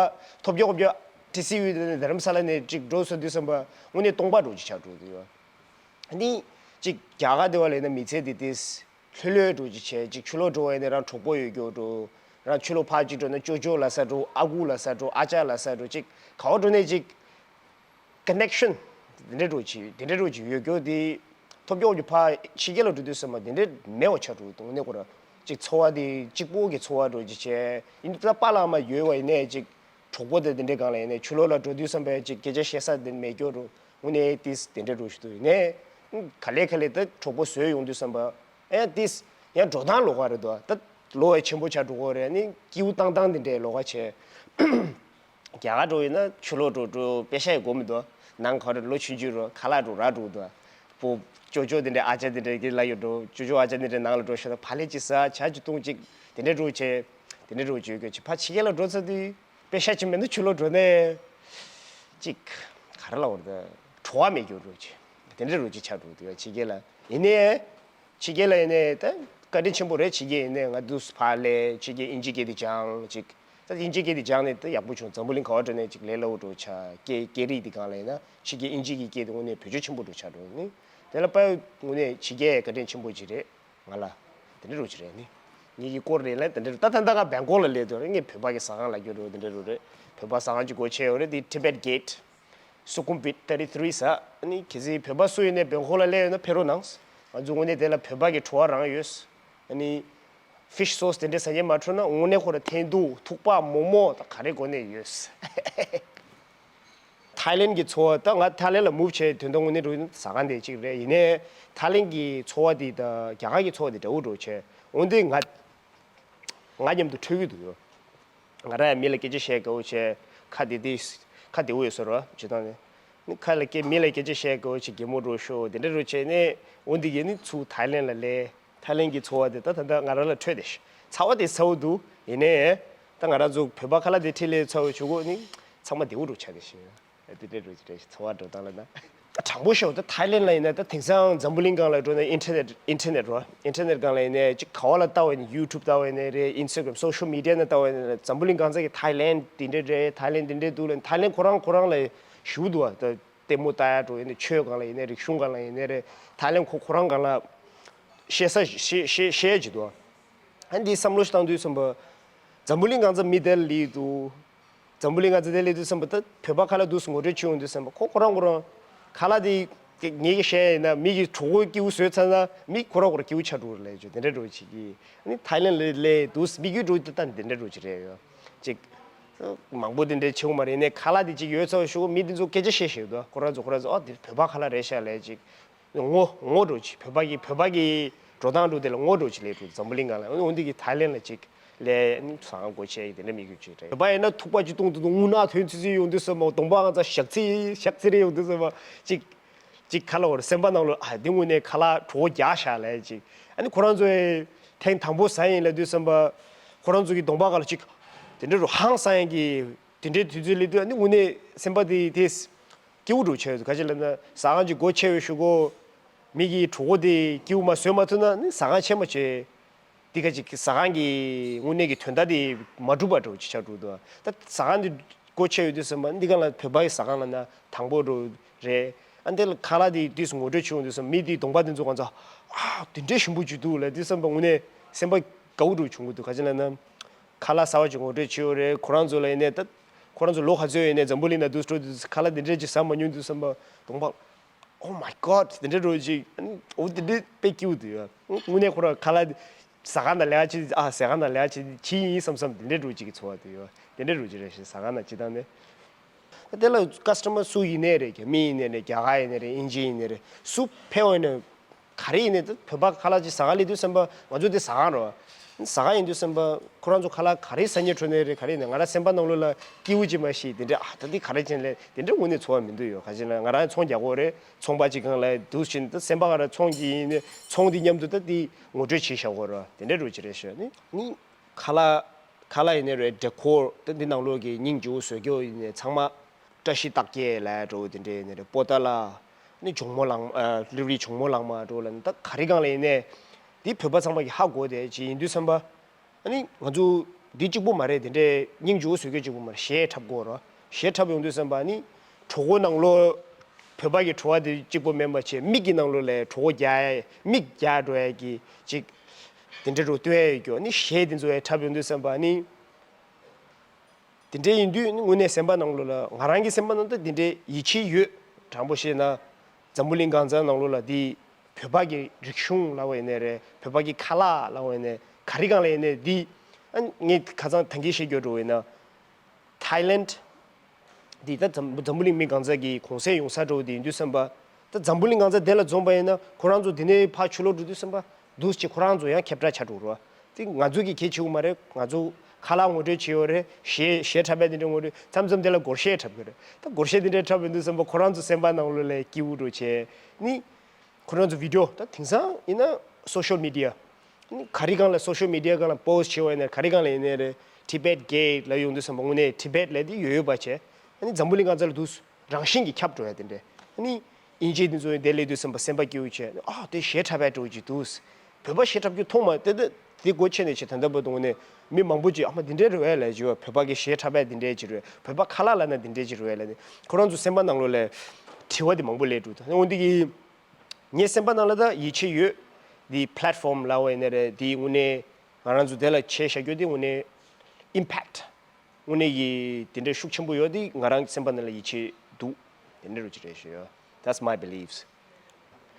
ཐོབ་རྒྱག་ཁོབ་རྒྱག་ཏི་སི་ཡུལ་དེ་ནས་རྡ་རམ་ས་ལ་ནས་ཅིག་འགྲོ་སོང་དུས་ཙམ་པ་དངོས་གནས་སྟོང་པ་འགྲོ་ཅིག་ཆགས་འགྲོ་དུས་ཡོད། ནི་ཅིག་རྒྱ་གར་དེ་བ་ལས་ན་མི་ཚེ་འདི་ཏིས་ལྷོད་ལྷོད་འགྲོ་ཅིག་བྱས་ཅིག་ཕྱི་ལོགས་འགྲོ་བ་ཡིན་ན་རང་གྲོགས་པོ་ཡོད་རྒྱུ་འགྲོ། རང་ཕྱི་ལོགས་ཕར་ཅིག་འགྲོ་ན་ཅོ་ཅོ་ལ་ས་འགྲོ་ཨ་ཁུ་ལ་ས་འགྲོ་ཨ་ཅག་ལ་ས་འགྲོ་ཅིག་ག་བ་འགྲོ་ནས་ཅིག་ཀ་ནེག་ཤན་དེ་འདྲ་འགྲོ་ཅིག་དེ་འདྲ་འགྲོ་ཅིག་ཡོད་རྒྱུ་དེ་ཐོབ་རྒྱུ་ཅིག་ཕར་ཕྱི་རྒྱལ་ལ་འགྲོ་དུས་ཙམ་པ་དེ་འདྲ་མེད་པ་ཆགས་འགྲོ་དུས་ནས་ཁོ་ར་ཅིག་ཚོར་བ་དེ་གཅིག་པོ་གི་ཚོར་བ་འགྲོ་ཅིག་བྱས་ཡིན་དུས་ད་པཱ་ལགས་མ་ཡོད་བ་ཡིན་ནས་ཅིག་གྲོགས་པོ་དེ་དེ་འདྲའི་སྒང་ལ་ཡིན་ནས་ཕྱི་ལོགས་ལ་འགྲོ་དུས་ཙམ་པས་ཅིག་སྐད་ཆ་བཤད་ས་དེ་མེད་རྒྱུ་རུ་དངོས་གནས་ཏིས་དེ་འདྲ་རུ་ཞིག་ཏུ་ཡིན་ནས་ག་ལེ་ག་ལེ་ད་གྲོགས་པོ་བཟོས་ཡོང་དུས་ཙམ་པ་ཨེ་ཏིས་ཡང་འགྲོ་སྟངས་ལོགས་ཀ་རེད་དོ། ད་ལོ་བས་ཆེན་པོ་ཆགས་འགྲོ་གོ་རེད་ནི་སྐྱིའུ་བཏང་སྟངས་དེ་འདྲའི་ལོགས་ཀ་བྱས། རྒྱ་གར་འགྲོ་ཡིན་ན་ཕྱི་ལོགས་འགྲོ་འགྲོ་པེ་ཤ་ཡི་སྒོ་མི་འདུག་ནང་ཁ་རུ་ལོ་ཆུང་ཆུང་རུ་ཁ་ལག་འགྲོ་ར་འགྲོ་འདུག་པོ་ཅོ་ཅོ་དེ་འདྲའི་ཨ་ཅག་དེ་འདྲའི་གི་ལ་ཡོད་འགྲོ་ཅོ་ཅོ་ཨ་ཅག་དེ་འདྲའི་ནང་ལ་འགྲོ་ཤ་ད་ཕ་ལེ་ཅི་ཟ་ཆ་ཅི་བཏུང་ཅིག་དེ་འདྲའི་འགྲོ་བྱས་དེ་འདྲའི་འགྲོ་བྱས་གི་ཕ་ཕྱི་རྒྱལ་ལ་འགྲོ་ཚར་དུས། པེ་ཤ་ཅིག་མེད་ན་ཆུ་ལོག་འགྲོ་ནས། ཅིག་ག་རེ་ལབ་དགོས་རེད་ད། བྲོ་བ་མེད་རྒྱུ་རུ་ཅིག་དེ་འདྲ་རུ་ཅིག་ཆགས་འགྲོ་འདུག་ཕྱི་རྒྱལ་ལ། ཡིན་ནའི། ཕྱི་རྒྱལ་ལ་ཡིན་ནའི་ད་བཀའ་དྲིན་ཆེན་པོ་རེད། ཕྱི་རྒྱལ་ཡིན་ནའི་ང་དུས་ཕར་ལས་ཕྱི་རྒྱལ་དབྱིན་ཇི་སྐད་དེ་སྦྱངས་ཅིག་ད་དབྱིན་ཇི་སྐད་དེ་སྦྱངས་ནས་ད་ཡག་པོ་བྱུང་། འཛམ་བུ་གླིང་ག་བ་འགྲོ་ནའི་ཅིག་ལས་སླ་བོ་འགྲོ་ཆགས་སྐད་སྐད་རིགས་དེ་སྒང་ལ་ཡིན་ན་ཕྱི་རྒྱལ་དབྱིན་ཇི་གི་སྐད་དེ་དངོས་གནས་བེད་སྤྱོད་ཆེན་པོ་འགྲོ་ཆགས་འགྲོ་ནི། དེ་ལ་དཔེ་དངོས་གནས་ཕྱི་རྒྱལ་བཀའ་དྲིན་ཆེན་པོ་ཅིག་རེད། ང་ལ། དེ་འདྲ་རུ་ཅི་རེད་ནི། ངེད་ཀྱི་སྐོར་རེད་ལ་དེ་འདྲ་རུ་ད་ད་ལྟ་ང་བེང་ཀོག་ལ་སླེབས་འདུག་རེད། ངས་བོད་པ་གི་ཟ་ཁང་ལ་རྒྱུ་རུ་དེ་འདྲ་རུ་རེད། བོད་པ་ཟ་ཁང་ཅིག་སྒོ་ཕྱེ་ཡོད་རེད། དེ་Tibet Gate Sukhumvit thirty three ཟ་ནི་གལ་སྲིད་བོད་པ་སུ་ཡིན་ནའི་བེང་ཀོག་ལ་སླེབས་ཡོད་ན་ཕེབས་རོགས་གནང་། ང་ཚོ་དངོས་གནས་དེ་ལ་བོད་པ་གི་བྲོ་བ་རང་ཡོད། ནི་fish sauce དེ་འདྲ་ཟ་མཁན་མ་འཕྲོད་ན་དངོས་གནས་ཁོ་ར་འཐེན་ཐུག་ཐུག་པ་མོག་མོག་དང་ག་རེ་དགོས་ནས་ཡོད། ཐའི་ལེན་གྱི་འཚོ་བ་ད་ང་ཐའི་ལེན་ལ་མུབ་བྱས་དོན་དག་དངོས་གནས་འགྲོ་ཟ་ཁང་དེ་གཅིག་རེད། ཡིན་ནའི་ཐའི་ལེན་གྱི་འཚོ་བ་དེ་ད་རྒྱ་གར་གྱི་འཚོ་བ་དེ་འདྲ་བོ་འགྲོ་བྱས་འོན་ཏེ་ང་ང་མཉམ་དུ་འཕྲོད་ཀྱི་འདུག་ཡོད། ང་རང་ཡང་མི་ལ་སྐད་ཆ་བཤད་དགའ་བོ་བྱས་ཁ་བདེ་བདེ་ཁ་བདེ་བོ་ཡོད་ས་རེད་བ་བྱེད་སྟངས་ནི། ནི་ཁ་ལ་སྐད་མི་ལ་སྐད་ཆ་བཤད་དགའ་བོ་བྱས་གད་མོ་འགྲོ་ཤོག་དེ་འདྲ་རུ་བྱས་ནས་འོན་ཏེ་གི་ནི་ཚུར་ཐའི་ལེན་ལ་སླེབས། ཐའི་ལེན་གྱི་འཚོ་བ་དེ་ད་ད་ལྟ་ང་རང་ལ་འཕྲོད་དེ་ཤི་ཚ་བ་དེ་ཚ་བོ་འདུག་ཡིན་ནའི་ད་ང་རང་ཚོ་བོད་པ་ཁ་ལག་དེ་འཕྲིན་ལས་ཚ་བོ་བྱུང་གོ་ནི་ཚང་མ་བདེ་བོ་འགྲོ་ཆགས་དེ་ཤི་དེ་འདྲ་རུ་ཅི་རེད་ཚ་བ་འགྲོ་སྟངས་ལ་ན། དྲང་པོ་ཤོད་ད་ཐའི་ལེན་ལ་ཡིན་ན་ད་དེང་སང་འཛམ་བུ་གླིང་སྒང་ལ་འགྲོ་ན་ཨིན་ཊར་ནེཊ་ཨིན་ཊར་ནེཊ་རོ་ཨིན་ཊར་ནེཊ་སྒང་ལ་ཡིན་ནའི་ཅིག་ག་བ་ལ་ལྟ་བ་ཡིན་ན་ཡུ་ཊུབ་ལྟ་བ་ཡིན་ནའི་རེད། ཨིན་སི་ཊ་གྷ་རམ་སོ་ཤལ་མི་ཌི་ཡ་ན་ལྟ་བ་ཡིན་ན་འཛམ་བུ་གླིང་གང་ས་གི་ཐའི་ལེན་དེ་འདྲ་རེད། ཐའི་ལེན་དེ་འདྲ་འདུག་ལ་ཐའི་ལེན་ཁོ་རང་ཁོ་རང་ལ་ཞུ་འདུག་བ། ད་ལྟད་མོ་ལྟ་ཡ་འགྲོ་ཡིན་ན་ཆོས་སྒང་ལ་ཡིན་ནའི་རིག་གཞུང་སྒང་ལ་ཡིན་ནའི་རེད། ཐའི་ལེན་ཁོ་ཁོ་རང་སྒང་ལ་བཤད་ས་བཤད་བཤད་བཤད་ཀྱི་འདུག་བ། ཨ་འདི་བསམ་བློ་ཞིག་བཏང་དུས་བསམ་པ། འཛམ་བུ་གླིང་གང་ཚ་མི་དེ་ལ་ལི་འདུག་འཛམ་བུ་གླིང་གང་ཚ་དེ་ལི་འདུག་བསམ་པ་ད་བོད་པ་ཁ་ལ་འདུག་སེ་ངོ་སྤྲོད་བྱེད་ཡོང་དུས་བསམ་པ་ཁོ་ཁོ་རང་ཁོ་རང་ཁ་ལ་དེ་ངེད་ཀྱི་བཤད་ཡིན་ན་མི་གི་གྲོགས་པོ་སྐྱིའུ་བཟོས་ཚར་ན་མི་ཁོ་རང་ཁོ་རང་སྐྱིའུ་ཆགས་འགྲོ་རེད་ལས་བྱོས་དེ་འདྲ་འགྲོ་བྱེད་ཀྱི་ཨ་ནི་ཐའི་ལེན་ལ་ལས་འདུག་སེ་མི་རྒྱུད་འགྲོ་དེ་ད་དེ་འདྲ་འགྲོ་བྱེད་རེད་ཡོད་ཅིག་མང་པོ་དེ་འདྲ་བྱེད་འོང་མ་རེད་ནས་ཁ་ལ་དེ་ཅིག་ཡོད་ཚར་ཞུ་མི་དེ་ཚོ་སྐད་ཆ་བཤད་བཤད་འདུག་ཁོ་རང་ཚོ་ཁོ་རང་ཚོ་ཨ་དེ་བོད་པ་ཁ་ལ་རེད་ཤག་ལས་ཅིག་ངོ་ངོ་འགྲོ་ཅིག་བོད་པ་གི་བོད་པ་གི་འགྲོ་སྟངས་འགྲོ་དེ་ལ་ངོ་འགྲོ་ཅིག་ལས་འགྲོ་འཛམ་བུ་གླིང་གང་ལ་འོན་ཏེ་གི་ཐའི་ལེན་ལ་ཅིག་ལས་ནི་ཚང་སྒོ་ཆེ་དེ་འདྲ་མི་དགོས་ཅིག་རེད། བོད་པ་ཡིན་ན་ཐུག་པ་ཅིག་བཏུང་དུ་དུ་རྔུལ་ནག་ཐོན་ཚི་ཚི་ཡོང་དུས་སོ་མོ་གདོང་པ་ང་ཚ་ཞག་ཚི་ཞག་ཚི་རེ་ཡོང་དུས་སོ་མོ་ཅིག་ཅིག་ཁ་ལ་བོར་སེམས་པ་ནང་ལོ་ཨ་འདི་དངོས་གནས་ཁ་ལག་གྲོགས་རྒྱག་ཤག་ལས་ཅིག་ཨ་ནི་ཁོ་རང་ཚོའི་ཐེངས་དང་པོ་ཟ་ཡིན་ལ་དུས་སོ་མོ་ཁོ་རང་ཚོ་གི་གདོང་པ་ག་ལ་ཅིག་དེ་འདྲ་རུ་ཧང་སང་ཡིན་གི་དེ་འདྲའི་དུས་ཚོད་སླེབས་དུས་ཨ་ནི་དངོས་གནས་སེམས་པ་དེ་དེ་སྐྱིད་པོ་འགྲོ་ཆེ་བ་ག་ཅི་ལབ་ན་ཟ་ཁང་གི་སྒོ་ཕྱེ་བའི་ཤུ་གོ་མི་གི་གྲོགས་པོ་དེ་སྐྱིད་པོ་མ་བཟོས་མ་ཐུབ་ན་ནི་ཟ་ཁང་ཕྱེ་མ་བྱེད། འདི་ག་ཅིག་ཟ་ཁང་གི་དངོས་གནས་ཀྱི་དོན་དག་དེ་མ་འགྲུབ་པ་འགྲོ་ཅི་ཆགས་འགྲོ་འདུག་ད་ཟ་ཁང་དེ་སྒོ་ཕྱེ་ཡོད་དུས་ཙམ་པ་འདི་ག་ལ་བོད་པ་གི་ཟ་ཁང་ལ་ན་དང་པོ་འགྲོ་རེད། ཨ་འདི་ལ་ཁ་ལག་དེ་དུས་སུ་ངོ་སྤྲོད་བྱུང་དུས་ཙམ་མི་དེའི་གདོང་པ་དེ་ཚོ་གང་ཚ་ཨ་དེ་འདྲའི་ཞིམ་པོ་ཅིག་འདུག་ལབ་དུས་ཙམ་པ་དངོས་གནས་སེམས་པ་དགའ་བོ་འགྲོ་བྱུང་གི་འདུག་ག་ཅི་ལབ་ན། ཁ་ལག་ཟ་བ་ཅིག་ངོ་སྤྲོད་བྱེད་ཡོད་རེད། ཁོ་རང་ཚོ་ལ་ཡིན་ནའི་ད་ཁོ་རང་ཚོ་ལོ་ག་ཚོད་ཡིན་ནའི་འཛམ་བུ་གླིང་ན་འདུག་སྤྲོ་འདུག་ཁ་ལག་འདི་འདྲས་ཅིག་ཟ་མ་མྱོང་དུས་བསམ་པ་གདོང་པ། Oh my god དེ་འདྲས་རོ་ཅིག་ཨ་ནི་འོ་དེ་འདྲས་དཔེ་སྐྱིད་འདུག་ཡ། དངོས་གནས་ཁོ་རང་ཁ་ལག་ཟ་ཁང་ནང་ལས་ཀ་བྱེད་ཨ་ཟ་ཁང་ནང་ལས་ཀ་བྱེད་བྱེད་ཡིན་བསམ་བསམ་དེ་འདྲས་རོ་ཅིག་གི་ཚོར་བ་འདུག་ཡ། དེ་འདྲས་རོ་ཅིག་རེད་ཤག་ཟ་ཁང་ནང་སྤྱི་བཏང་ནས། དེ་ལ་ཀ་སི་ཊ་མར་སུ་ཡིན་ནའི་རེད། རྒྱ་མི་ཡིན་ནའི་རེད། རྒྱ་གར་ཡིན་ནའི་རེད། དབྱིན་ཇི་ཡིན་ནའི་རེད། སུ་ཕེབས་པ་ཡིན་ནའི། ག་རེ་ཡིན་ནའི་ད་བོད་པ་ཁ་ལག་ཅིག་ཟ་ག་སླེབས་དུས་ཙམ་པ་ང་ཚོ་དེ་ཟ་ཁང་རེད་བ། ཟ་ཁང་ཡིན་དུས་ཙམ་པ་ཁོ་རང་ཚོ་ཁ་ལག་ག་རེ་ཟ་སྙིང་བྲོ་ནའི་རེད། ག་རེ་ཡིན་ནའི་ང་རང་སེམས་པ་ནང་ལོགས་ལ་སྐྱིད་པོ་ཅིག་མ་ཤི་དེ་འདྲ་ཨ་ད་འདི་ག་རེ་བྱས་ནའི་དེ་འདྲ་དངོས་གནས་ཚོར་བ་མི་འདུག་ཡོད། ག་ཅི་ལ་ང་རང་ཚོང་རྒྱག་གོ་རེད། ཚོང་པ་ཅིག་སྒང་ལ་འདུག་བཞིན་ད་སེམས་པ་ག་རེ་ཚོང་གི་ཡིན་ནའི་ཚོང་འདི་མཉམ་དུ་ད་འདི་ངོ་སྤྲོད་བྱེད་བཞག་གོ་རེད་བ། དེ་འདྲ་རུ་ཅི་རེད་ཤག་ནི་ནི་ཁ་ལག་ཁ་ལག་ཡིན་ནའི་རེད། ཌེ་ཀོར་ད་འདི་ནང་ལོགས་ཀྱི་སྙིང་རྗེ་བོ་བཟོ་རྒྱུ་ཡིན་ནའི་ཚང་མ། བཀྲ་ཤིས་རྟགས་བརྒྱད་ལབ་འདྲ་བོ་དེ་འདྲའི་ནས་རེད། པོ་ཏཱ་ལ་ནི་ཇོ་མོ་གླང་ཨ་ལི་རི་ཇོ་མོ་གླང་མ་འདྲ་བོ་ལ་ནི་ད་ག་རེ་གང་ལ་ཡིན་ནའི་འདི་བོད་པ་ཚང་མ་གི་ཧ་གོ་བསྡད་ཅིག་ཡིན་དུས་ཙམ་པ། ཨ་ནི་ང་ཚོ་འདི་གཅིག་པོ་མ་རེད། དེ་འདྲའི་སྙིང་རྗེ་བོ་བཟོ་རྒྱུ་གཅིག་པོ་མ་རེད། གཞས་འཁྲབ་དགོས་ར། གཞས་འཁྲབ་ཡོང་དུས་ཙམ་པ་ཨ་ནི་གྲོད་ཁོག་ནང་ལོགས་བོད་པ་གི་བྲོ་བ་དེ་གཅིག་པོ་མིན་པ་བྱས་མིག་གི་ནང་ལོགས་ལ་བྲོ་བ་རྒྱག་ཡ་མིག་རྒྱག་འགྲོ་ཡ་གི་ཅིག་དེ་འདྲ་རུ་སྟོན་ཡ་ཡོད་རྒྱུ། ཨ་ནི་གཞས་དེ་ཚོ་ཡ་འཁྲབ་ཡོང་དུས་ཙམ་པ་ཨ་ནི། དེ་འདྲ་ཡིན་དུས་དངོས་གནས་སེམས་པ་ནང་ལོགས་ལ་ང་རང་གི་སེམས་པ་ནང་ད་དེ་འདྲའི་ཡིད་ཆེས་ཡོད། དྲང་པོ་བཤད་ན་འཛམ་བུ་གླིང་གང་ཚང་ནང་ལོགས་ལ་འདི་བོད་པ་གི་རིག་གཞུང་ལབ་པ་ཡིན་ནའི་རེད། བོད་པ་གི་ཁ་ལག་ལབ་པ་ཡིན་ནའི་ག་རེ་གང་ལ་ཡིན་ནའི་འདི་ཨ་ངས་ཁ་སང་ཐང་གི་བཤད་རྒྱུ་འགྲོ་བས་ན་ཐའི་ལེན་འདི་ད་འཛམ་འཛམ་བུ་གླིང་མི་གང་ཚང་གི་གུང་སེང་ཡོང་ས་འགྲོ་བ་དེ་ཡིན་དུས་ཙམ་པ། ད་འཛམ་བུ་གླིང་གང་ཚང་དེ་ལ་འཛོམས་པ་ཡིན་ན་ཁོ་རང་ཚོ་དེ་ནས་ཕར་ཕྱི་ལོགས་འགྲོ་དུས་ཙམ་པ་འདུག་སེ་ཁོ་རང་ཚོ་ཡང་ཁྱབ་བསྒྲགས་བྱ་འགྲོ་རོགས། དེ་ང་ཚོ་གི་གལ་ཆེ་བོ་མ་རེད། ང་ཚོ་ཁ་ལག་ངོ་སྤྲོད་བྱེད་ཡོད་རེད། གཞས་གཞས་འཁྲབ་པའི་དེ་འདྲ་ངོ་སྤྲོད་མཚམས་མཚམས་དེ་ལ་སྒོར་གཞས་འཁྲབ་གི་རེད། ད་སྒོར་གཞས་དེ་འདྲ་འཁྲབ་ཡོང་དུས་ཙམ་པ་ཁོ་རང་ཚོ་སེམས་པ་ནང་ལོགས་ལ་སྐྱིད་པོ་འགྲོ་བྱས་ནི། ཁོ་རང་ཚོ་བི་ཌིའོ་ད་དེང་སང་ཡིན་ན་སོ་ཤལ་མི་ཌི་ཡ་ནི་ག་རེ་གང་ལ་སོ་ཤལ་མི་ཌི་ཡ་སྒང་ལ་པོ་སི་ཊི་བྱེད་པ་ཡིན་ན་ག་རེ་གང་ལ་ཡིན་ནའི་རེད། ཊི་བེཊ་གེ་ཊི་ལ་ཡོང་དུས་ཙམ་པ་དངོས་གནས་ཊི་བེཊ་ལ་དེ་ཡོད་ཡོད་པ་བྱས། ཨ་ནི་འཛམ་བུ་གླིང་གང་ཚང་ལ་འདུག་སེ་རང་བཞིན་གྱིས་ཁྱབ་འགྲོ་ཡ་དེ་འདྲས། ཨ་ནི་དབྱིན་ཇིའི་དེ་ཚོ་དེ་སླེབས་དུས་ཙམ་པ་སེམས་པ་སྐྱིད་པོ་བྱས། ཨ་དེ་གཞས་འཁྲབ་པའི་འགྲོ་གི་འདུག་བོད་པ་གཞས་འཁྲབ་རྒྱུ་མཐོང་མ་དེ་དེ་དེ་སྒོ་ཕྱེ་ནས་བྱས། ད་ལྟ་བར་དུ་དངོས་གནས་མི་མང་པོ་ཅིག་ཨ་མ་འདི་འདྲས་རེད་པས་ལབ་ཀྱི་ཡོད། བོད་པ་གི་གཞས་འཁྲབ་པའི་འདི་འདྲས་ཅིག་རེད། བོད་པ་ཁ་ལག་ལབ་ན་འདི་འདྲས་ཅིག་རེད་པས་ལབ་ནས་ཁོ་རང་ཚོ་སེམས་པ་ནང་ལོགས་ལ་དྲི་བ་དེ་མང་པོ་སླེབས་འདུག་ད་འོན་ཏེ་གི་ངའི་སེམས་པ་ནང་ལ་ད་ཡིད་ཆེས་ཡོད། འདི་པི་ལེཊ་ཕོམ་ལབ་པ་ཡིན་ནའི་རེད། འདི་དངོས་གནས་ང་རང་ཚོ་དེ་ལ་བྱས་བཞག་རྒྱུ་དེ་དངོས་གནས་ཨིམ་པེག་ཊི་དངོས་གནས་ཀྱི་དེ་འདྲའི་ཤུགས་ཆེན་པོ་ཡོད། དེ་ང་རང་སེམས་པ་ནང་ལ་ཡིད་ཆེས་འདུག་དེ་འདྲ་རུ་ཅིག་རེད་ཤག་ཡ། That's my beliefs.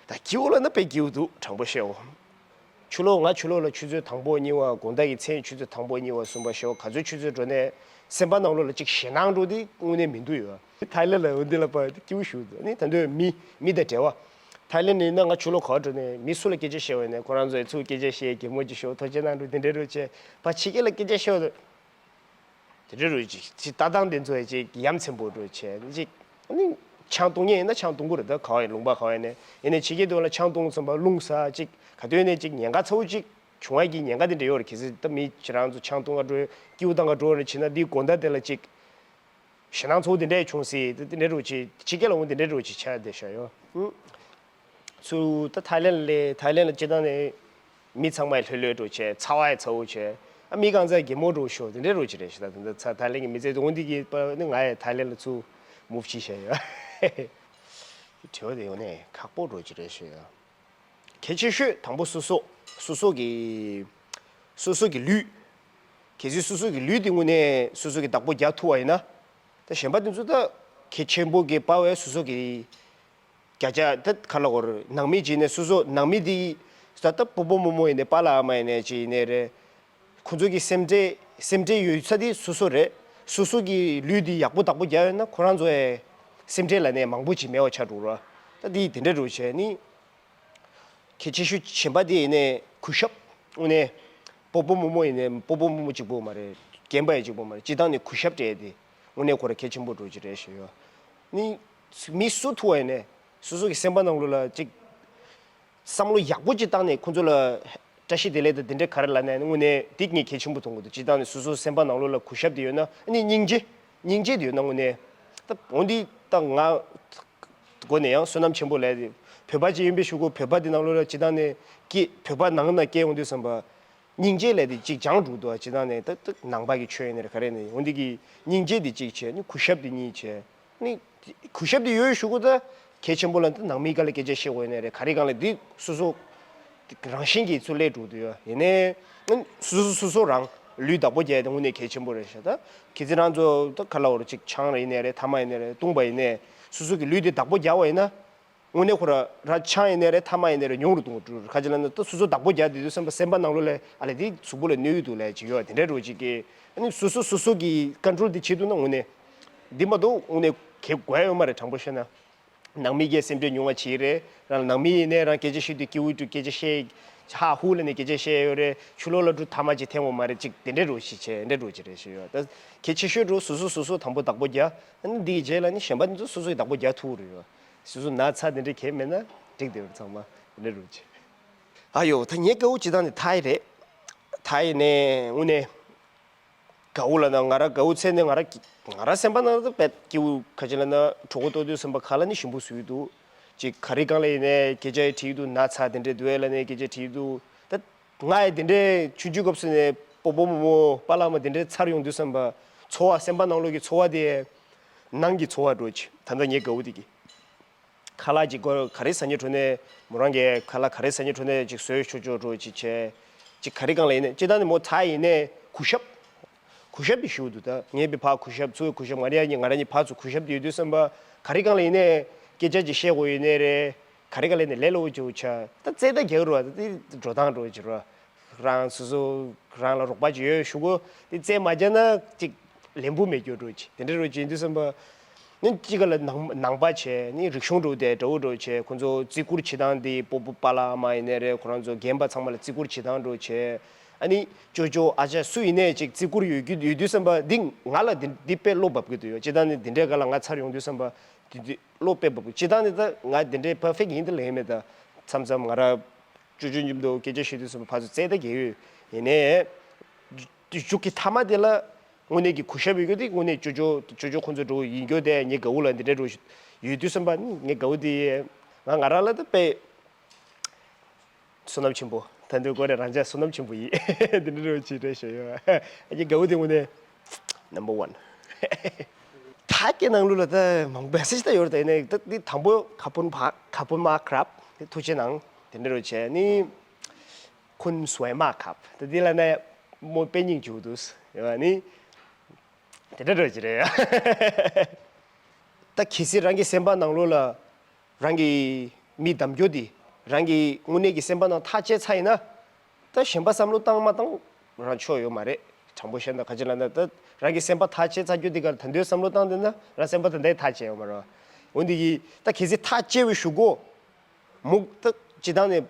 ད་སྐྱིད་པོ་ལབ་ན་དཔེ་སྐྱིད་པོ་འདུག་དྲང་པོ་བཤད་འོ། ཆུ་ལོག་ང་ཆུ་ལོག་ལ་ཆུ་ཚོད་དང་པོ་གཉིས་པ། དགོང་དག་གི་མཚན་ཆུ་ཚོད་དང་པོ་གཉིས་པ་གསུམ་པ་བཞི་པ་ག་ཚོད་ཆུ་ཚོད་འགྲོ་ནའི་སེམས་པ་ནང་ལོགས་ལ་ཅིག་ཞེད་སྣང་འགྲོ་དེ་དངོས་གནས་མི་འདུག་ཡ། ཐའི་ལེན་ལ་འོ་འདི་ལ་ཕར་སྐྱིད་པོ་ཞེ་པོ་འདུག་ཨ་ནི་ད་དུང་མི་མི་དང་འབྲེལ་བ། ཐའི་ལེན་ཡིན་ན་ང་ཆུ་ལོག་ག་པར་འགྲོ་ནའི་མི་སུ་ལ་སྐད་ཆ་བཤད་པ་ཡིན་ནའི་ཁོ་རང་ཚོ་ཡ་ཚུར་སྐད་ཆ་བཤད། གད་མོ་ཅིག་ཤོར། ཐུགས་རྗེ་གནང་འགྲོ་དེ་འདྲ་རུ་བྱས། ཕར་ཕྱི་རྒྱལ་ལ་སྐད་ཆ་བཤད་པ་དང་། དེ་འདྲ་རུ་ཅིག་ཅིག་ལྟ་སྟངས་དེ་ཚོ་ཡ་ཅིག་ཡ་མཚན་པོ་འགྲོ་བྱས་ཅིག་ཨ་ནི་ཆང་བཏུང་མཁན་ཡིན་ན་ཆང་བཏུང་གི་རེད། ད་ག་བ་ཡིན་ལུང་པ་ག་བ་ཡིན་ནའི་ཡིན་ནའི་ཕྱི་རྒྱལ་དུ་ལ་ཆང་བཏུང་ཙམ་པ་རླུང་ཟ་ཅིག་ག་དུས་ནས་ཅིག་ཉེན་ཁ་ཚ་བོ་ཅིག་བྱུང་བ་གི་ཉེན་ཁ་དེ་འདྲ་ཡོད་རེད། གལ་སྲིད་ད་མི་ཁྱེད་རང་ཚོ་ཆང་བཏུང་ག་འགྲོ་ཀིའུ་བཏང་ག་འགྲོ་རེད་བྱས་ན་འདིའི་དགོང་དག་དེ་ལ་ཅིག་ཞེད་སྣང་ཚ་བོ་དེ་འདྲ་བྱུང་སྲིད། དེ་འདྲ་རུ་ཅིག་ཕྱི་རྒྱལ་ལ་འོང་དེ་འདྲ་རུ་ཅིག་ཆགས་བསྡད་ཤག་ཡོད། ཚུར་ད་ཐའི་ལེན་ལ་ཐའི་ལེན་ལ་སྤྱིར་བཏང་ནས་མི་ཚང་མ་ལྷོད་ལྷོད་འགྲོ་བྱས། ཚ་བ་ཡི་ཚ་བོ་བྱས། ཨ་མི་གང་ཚ་གད་མོ་འགྲོ་ཤོག་དེ་འདྲ་རུ་ཅིག་རེད་ཤག་ད་ད་ད་ཐའི་ལེན་གྱི་མི་ཚེ་དེ་འོང་དེ་གི་པ་ནི་ང་ཡི་ཐའི་ལེན་ལ་ཚུར་མུབ་བྱས་ཤག་ཡོད། དྲི་བ་དེ་ཡོང་ནས་ཁག་པོ་འགྲོ་ཅིག་རེད་ཤག་ཡོད། གལ་ཆེ་ཤོས་དང་པོ་སོ་སོ་སོ་སོ་གི་སོ་སོ་གི་ལུས། གལ་སྲིད་སོ་སོ་གི་ལུས་དེ་དངོས་གནས་སོ་སོ་གི་བདག་པོ་རྒྱག་ཐུབ་པ་ཡིན་ན། ད་གཞན་པ་དེ་ཚོ་ད་གལ་ཆེན་པོ་གི་པ་བས་སོ་སོ་གི་བརྒྱ་ཆ་ད་ག་ལ་གོ་རེད། ནང་མི་བྱས་ནས་སོ་སོ་ནང་མི་དེ་ད་ལྟ་སྤོ་བོ་རྨོ་མོ་ཡིན་ནའི་པཱ་ལགས་ཨ་མ་ཡིན་ནའི་ཅི་ཡིན་ནའི་རེད། ཁོ་ཚོ་གི་སེམས་ཁྲལ་སེམས་ཁྲལ་ཡོད་ས་དེ་སོ་སོ་རེད། སོ་སོ་གི་ལུས་དེ་ཡག་པོ་བདག་པོ་རྒྱག་ཡོད་ན་ཁོ་རང་ཚོ་ཡི་སེམས་ཁྲལ་ལབ་ནས་མང་པོ་ཅིག་མེད་པ་ཆགས་འགྲོ་ར། ད་དེ་དེ་འདྲ་རུ་བྱས་ནི། གལ་ཆེ་ཤོས་གཞན་པ་དེ་ཡིན་ནའི་གུས་ཞབས། དངོས་གནས་སྤོ་བོ་རྨོ་མོ་ཡིན་ནའི་སྤོ་བོ་རྨོ་མོ་གཅིག་པོ་མ་རེད། རྒན་པ་ཡང་གཅིག་པོ་མ་རེད། སྤྱིར་བཏང་ནས་གུས་ཞབས་སྤྲད་དེ་དངོས་གནས་ཁོ་རང་གལ་ཆེན་པོ་འགྲོ་གི་རེད་ཞུ་ཡོད། ནི་མི་སུ་ཐུག་པ་ཡིན་ནའི་སོ་སོ་གི་སེམས་པ་ནང་ལོགས་ལ་གཅིག་བསམ་བློ་ཡག་པོ་ཅིག་བཏང་ནས་ཁོ་ཚོ་ལ་བཀྲ་ཤིས་བདེ་ལེགས་དང་དེ་འདྲ་ག་རེ་ལབ་ནའི་དངོས་གནས་འདི་ངས་གལ་ཆེན་པོ་མཐོང་གི་འདུག་སྤྱིར་བཏང་ནས་སོ་སོ་སེམས་པ་ནང་ལོགས་ལ་གུས་ཞབས་དེ་ཡོད་ན། ཨ་ནི་སྙིང་རྗེ་སྙིང་རྗེ་དེ་ཡོད་ན་དངོས་གནས་ད་འོ་འདི་ད་ང་སྒོ་ནས་ཡང་བསོད་ནམས་ཆེན་པོ་ལས་དེ་བོད་པ་ཅིག་ཡིན་པའི་གཞུག་གུ་བོད་པ་དེ་ནང་ལོགས་ལ་སྤྱིར་བཏང་ནས་སྐྱེས་བོད་པ་ནང་ན་སྐྱེས་ཡོང་དུས་ཙམ་པ་སྙིང་རྗེ་ལས་དེ་གཅིག་སྦྱངས་འགྲོ་འདུག་སྤྱིར་བཏང་ནས་ད་ད་ནང་པ་གི་ཆོས་ཡིན་ནའི་ག་རེ་ནས་འོ་འདི་གི་སྙིང་རྗེ་དེ་གཅིག་བྱས་ནས་གུས་ཞབས་དེ་གཉིས་བྱས་ནི། གུས་ཞབས་དེ་ཡོད་ཞུ་གུ་ད་གལ་ཆེན་པོ་ལ་འདི་ནང་མི་ག་ལ་སྐད་ཆ་བཤད་དགོས་ནའི་རེད། ག་རེ་གང་ལ་འདི་སོ་སོ་རང་བཞིན་གྱིས་ཚུར་སླེབས་འགྲོ་དུ་ཡོད། ཡིན་ནའི་སོ་སོ་སོ་སོ་རང་ལུས་བདག་པོ་རྒྱག་ཡ་དེ་དངོས་གནས་གལ་ཆེན་པོ་རེད་ཤག་ད་གལ་སྲིད་རང་ཚོ་ད་ག་ལ་བོར་ཅིག་ཆང་རེ་ཡིན་ནའི་རེད། ཐ་མག་ཡིན་ནའི་རེད། བཏུང་པ་ཡིན་ནའི་སོ་སོ་གི་ལུས་དེ་བདག་པོ་རྒྱག་པ་ཡིན་ན། དངོས་གནས་ཁོ་ར་ར་ཆང་ཡིན་ནའི་རེད། ཐ་མག་ཡིན་ནའི་རེད། ཉུང་རུ་གཏོང་དགོས་འགྲོ། ཁ་ཅིག་ལ་ན་ད་སོ་སོ་བདག་པོ་རྒྱག་བསྡད་དུས་སེམས་པ་སེམས་པ་ནང་ལོགས་ལ་ཨ་ལས་དེ་གཟུགས་པོ་ལ་གནོད་ཡོད་འདུག་ལས་ཅིག་ཡོད། དེ་འདྲ་འགྲོ་ཅིག་གི་ཨ་ནི་སོ་སོ་སོ་སོ་གི་ཀོན་ཊོལ་དེ་བྱེད་ཐུབ་ན་དངོས་གནས་འདི་མ་གཏོགས་དངོས་གནས་གལ་དགོས་ཡོད་མ་རེད། དྲང་པོ་བཤད་ན་ནང་མི་གིས་སེམས་ཁྲལ་ཉུང་བ་བྱེད་རེད། རང་ནང་མི་ཡིན་ནའི་རང་སྐད་ཆ་བཤད་དུས་སྐྱིད་པོ་འདུག་སྐད་ཆ་བཤད་ཧ་ཧུ་ལ་ནས་སྐད་ཆ་བཤད་ཡོད་རེད། ཆུ་ལོག་ལ་འགྲོ་ཐ་མག་ཅིག་འཐེན་འོང་མ་རེད། ཅིག་དེ་འདྲ་འགྲོ་ཞིག་བྱས་འདྲ་འགྲོ་ཅིག་རེད་ཞུ་ཡོད། ད་གལ་ཆེ་ཤོས་འགྲོ་སོ་སོ་སོ་སོ་དང་པོ་བདག་པོ་རྒྱག་ཨ་ནི་འདི་ཡི་རྗེས་ལ་ནི་གཞན་པ་འདི་ཚོ་སོ་སོ་ཡི་བདག་པོ་རྒྱག་ཐུབ་རེད་ཡོད། སོ་སོ་ན་ཚ་དེ་འདྲ་གས་མེད་ན་འགྲིག་དེ་རུ་ཚང་མ་དེ་འདྲ་རུ་ཆེ། ཨ་ཡོ་ད་ངའི་སྐལ་བོ་ཇི་ལྟར་ནས་ཐའི་རེད། ཐའི་ནས་དངོས་གནས་ དགའ་བོ་ལབ་ན་ང་རང་དགའ་བོ་ཚད་ནས་ང་རང་ང་རང་སེམས་པ་ནང་དུ་དཔེ་སྐྱིད་པོ་ག་ཅི་ལབ་ན་གྲོད་ཁོག་ལྟོགས་དུས་ཙམ་པ་ཁ་ལག་ནི་ཞིམ་པོ་བཟོས་འདུག་ཅིག་ག་རི་སྒང་ལ་ཡིན་ནའི་སྐད་ཆ་དྲིས་འདུག་ན་ཚ་དེ་འདྲས་འདུག་ཨེ་ལབ་ནས་སྐད་ཆ་དྲིས་འདུག་ད་ང་ཡི་དེ་འདྲས་ཆུང་ཆུང་སྐབས་སུ་ནས་སྤོ་བོ་རྨོ་མོ་པཱ་ལགས་མ་དེ་འདྲས་ཚར་ཡོང་དུས་ཙམ་པ་ཚོར་བ་སེམས་པ་ནང་ལོགས་ཀྱི་ཚོར་བ་དེ་ནང་གི་ཚོར་བ་འདྲ་ཅིག་ད་ལྟ་ངའི་དགའ་བོ་དེ་གི་ཁ་ལག་ཅིག་སྒོར་ག་རེ་ཟ་སྙིང་བྲོ་ནས་མོ་རང་གིས་ཁ་ལག་ག་རེ་ཟ་སྙིང་བྲོ་ནས་ཅིག་བཟོས་ཆོག་ཆོག་འདྲ་ཅིག་བྱས། ཅིག་ག་རི་སྒང་ལ་ཡིན་ནའི་སྤྱིར་བཏང་ནས་མོ་ཚ་ཡིན་ནའི་གུས་ཞབས། གུས་ཞབས་དེ་ཞུ་འདུག་ད་ངས་པའི་ཕར་གུས་ཞབས་ཚུར་གུས་ཞབས་ང་རང་ཉིད་ང་རང་ཉིད་ཕར་ཚུར་གུས་ཞབས་དེ་ཡོད་དུས་ཙམ་པ་ག་རི་སྒང་ལ་ཡིན་ནའི་སྐད་ཆ་ཅིག་བཤད་དགོས་ཡིན་ནའི་རེད། ག་རི་སྒང་ལ་ཡིན་ནའི་ལས་སླ་བོ་ཅིག་ཆགས་ད་རྩེད་ད་རྒྱག་རོགས་ད་དེ་འགྲོ་སྟངས་འདྲ་ཅིག་རོགས། རང་སོ་སོ་རང་ལ་རོགས་པ་ཅིག་ཡོད་ཞུ་གོ། དེ་རྩེད་མ་བརྒྱབ་ན་ཅིག་ལན་པོ་མེད་རྒྱུ་འདྲ་ཅིག་དེ་འདྲ་རོ་ཅིག་ཡིན་དུས་ཙམ་པ། ནི་གཅིག་ག་ལ་ནང་ནང་པ་བྱས་ནི་རིག་གཞུང་འདྲ་དེ་འདྲ་བོ་འདྲ་བྱས་ཁོང་ཚོ་བརྩི་བཀུར་བྱེད་སྟངས་དེ་སྤོ་བོ་པཱ་ལགས་མ་ཡིན་ནའི་རེད། ཁོ་རང་ཚོ་རྒན་པ་ཚང་མ་ལ་བརྩི་བཀུར་བྱེད་སྟངས་འདྲ་བྱས། ཨ་ནི་ཅོ་ཅོ་ཨ་ཅག་སུ་ཡིན་ནའི་ཅིག་བརྩི་བཀུར་ཡོད་རྒྱུ་ཡོད་དུས་ཙམ་པ་འདི་ང་ལ་འདི་འདི་དཔེ་བློ་འབབ་ཀྱི་འདུག་ཡོད་སྤྱིར་བཏང་ནི་འདི་འདྲའི་སྒང་ལ་ང་ཚར་ཡོང་དུས་ཙམ་པ་འདི་འདི་བློ་དཔེ་འབབ་ཀྱི་སྤྱིར་བཏང་ནི་ད་ང་འདི་འདྲའི་པར་ཕེག་ཡིན་དེ་ལེན་མེད་ད་མཚམས་མཚམས་ང་ར། ཅོ་ཅོ་མཉམ་དུ་སྐད་ཆ་བཤད་དུས་ཙམ་པ་ཕར་ཚུར་རྩེད་ད་རྒྱག་ཡོད། ཡིན་ནའི། མཇུག་གི་མཐའ་མ་དེ་ལ་དངོས་གནས་ཀྱི་གུས་ཞབས་ཡོད་རྒྱུ་དེ་དངོས་གནས་ཅོ་ཅོ་ཅོ་ཅོ་ཁོང་ཚོ་འགྲོ་ཡིན་རྒྱུ་དེ་ངའི་དགའ་བོ་ལ་འདི་འདྲ་འགྲོ་ཡོད་དུས་ཙམ་པ་ངའི་དགའ་བོ་དེ་ང་ང་རང་ལ་ད་དཔེ་བསོད་ནམས་ཆེན་པོ་ད་འདོད་སྐོར་རེ་རང་ཅག་བསོད་ནམས་ཆེན་པོ་ཡིན་འདི་འདྲ་འགྲོ་ཅི་རེད་ཞུ་ཡོད། ངའི་དགའ་བོ་དེ་དངོས་གནས་number one། ད་སྐད་ནང་ལོགས་ལ་ད་མང་པོ་སེ་ཅི་ད་ཡོད་རེད་ད་ཡིན་ནའི་ད་འདི་དང་པོ་ཁ་པོན་མ་ཁ་པོན་མ་ཁྲབ་དེ་ཐུགས་རྗེ་གནང་དེ་འདྲ་རུ་བྱས་ནི། ཁུན་སུའེ་མ་ཁབ་ད་འདི་ལ་ནས་མོ་དཔེ་སྙིང་རྗེ་པོ་འདུག་ཡོད་ནི་དེ་འདྲ་འདྲ་ཅིག་རེད། ད་གལ་སྲིད་རང་གི་སེམས་པ་ནང་ལོགས་ལ་རང་གི་མི་གདམ་རྒྱུ་དེ་རང་གི་དངོས་གནས་ཀྱི་སེམས་པ་ནང་ཐག་བཅད་ཚར་ཡིན་ན་ད་གཞན་པ་བསམ་བློ་བཏང་མ་བཏང་རང་ཆོག་ཡོད་མ་རེད། དྲང་པོ་བཤད་ན་ག་ཅི་ལབ་ན་ད་རང་གི་སེམས་པ་ཐག་བཅད་ཚར་རྒྱུ་དེ་ག་ད་འདོད་བསམ་བློ་བཏང་བསྡད་ན་རང་སེམས་པ་ད་འདའི་ཐག་བཅད་ཡོད་མ་རེད། འོན་ཏེ་གི་ད་གལ་སྲིད་ཐག་བཅད་པའི་གཞུག་གུ་མུག་ད་སྤྱི་བཏང་ནས་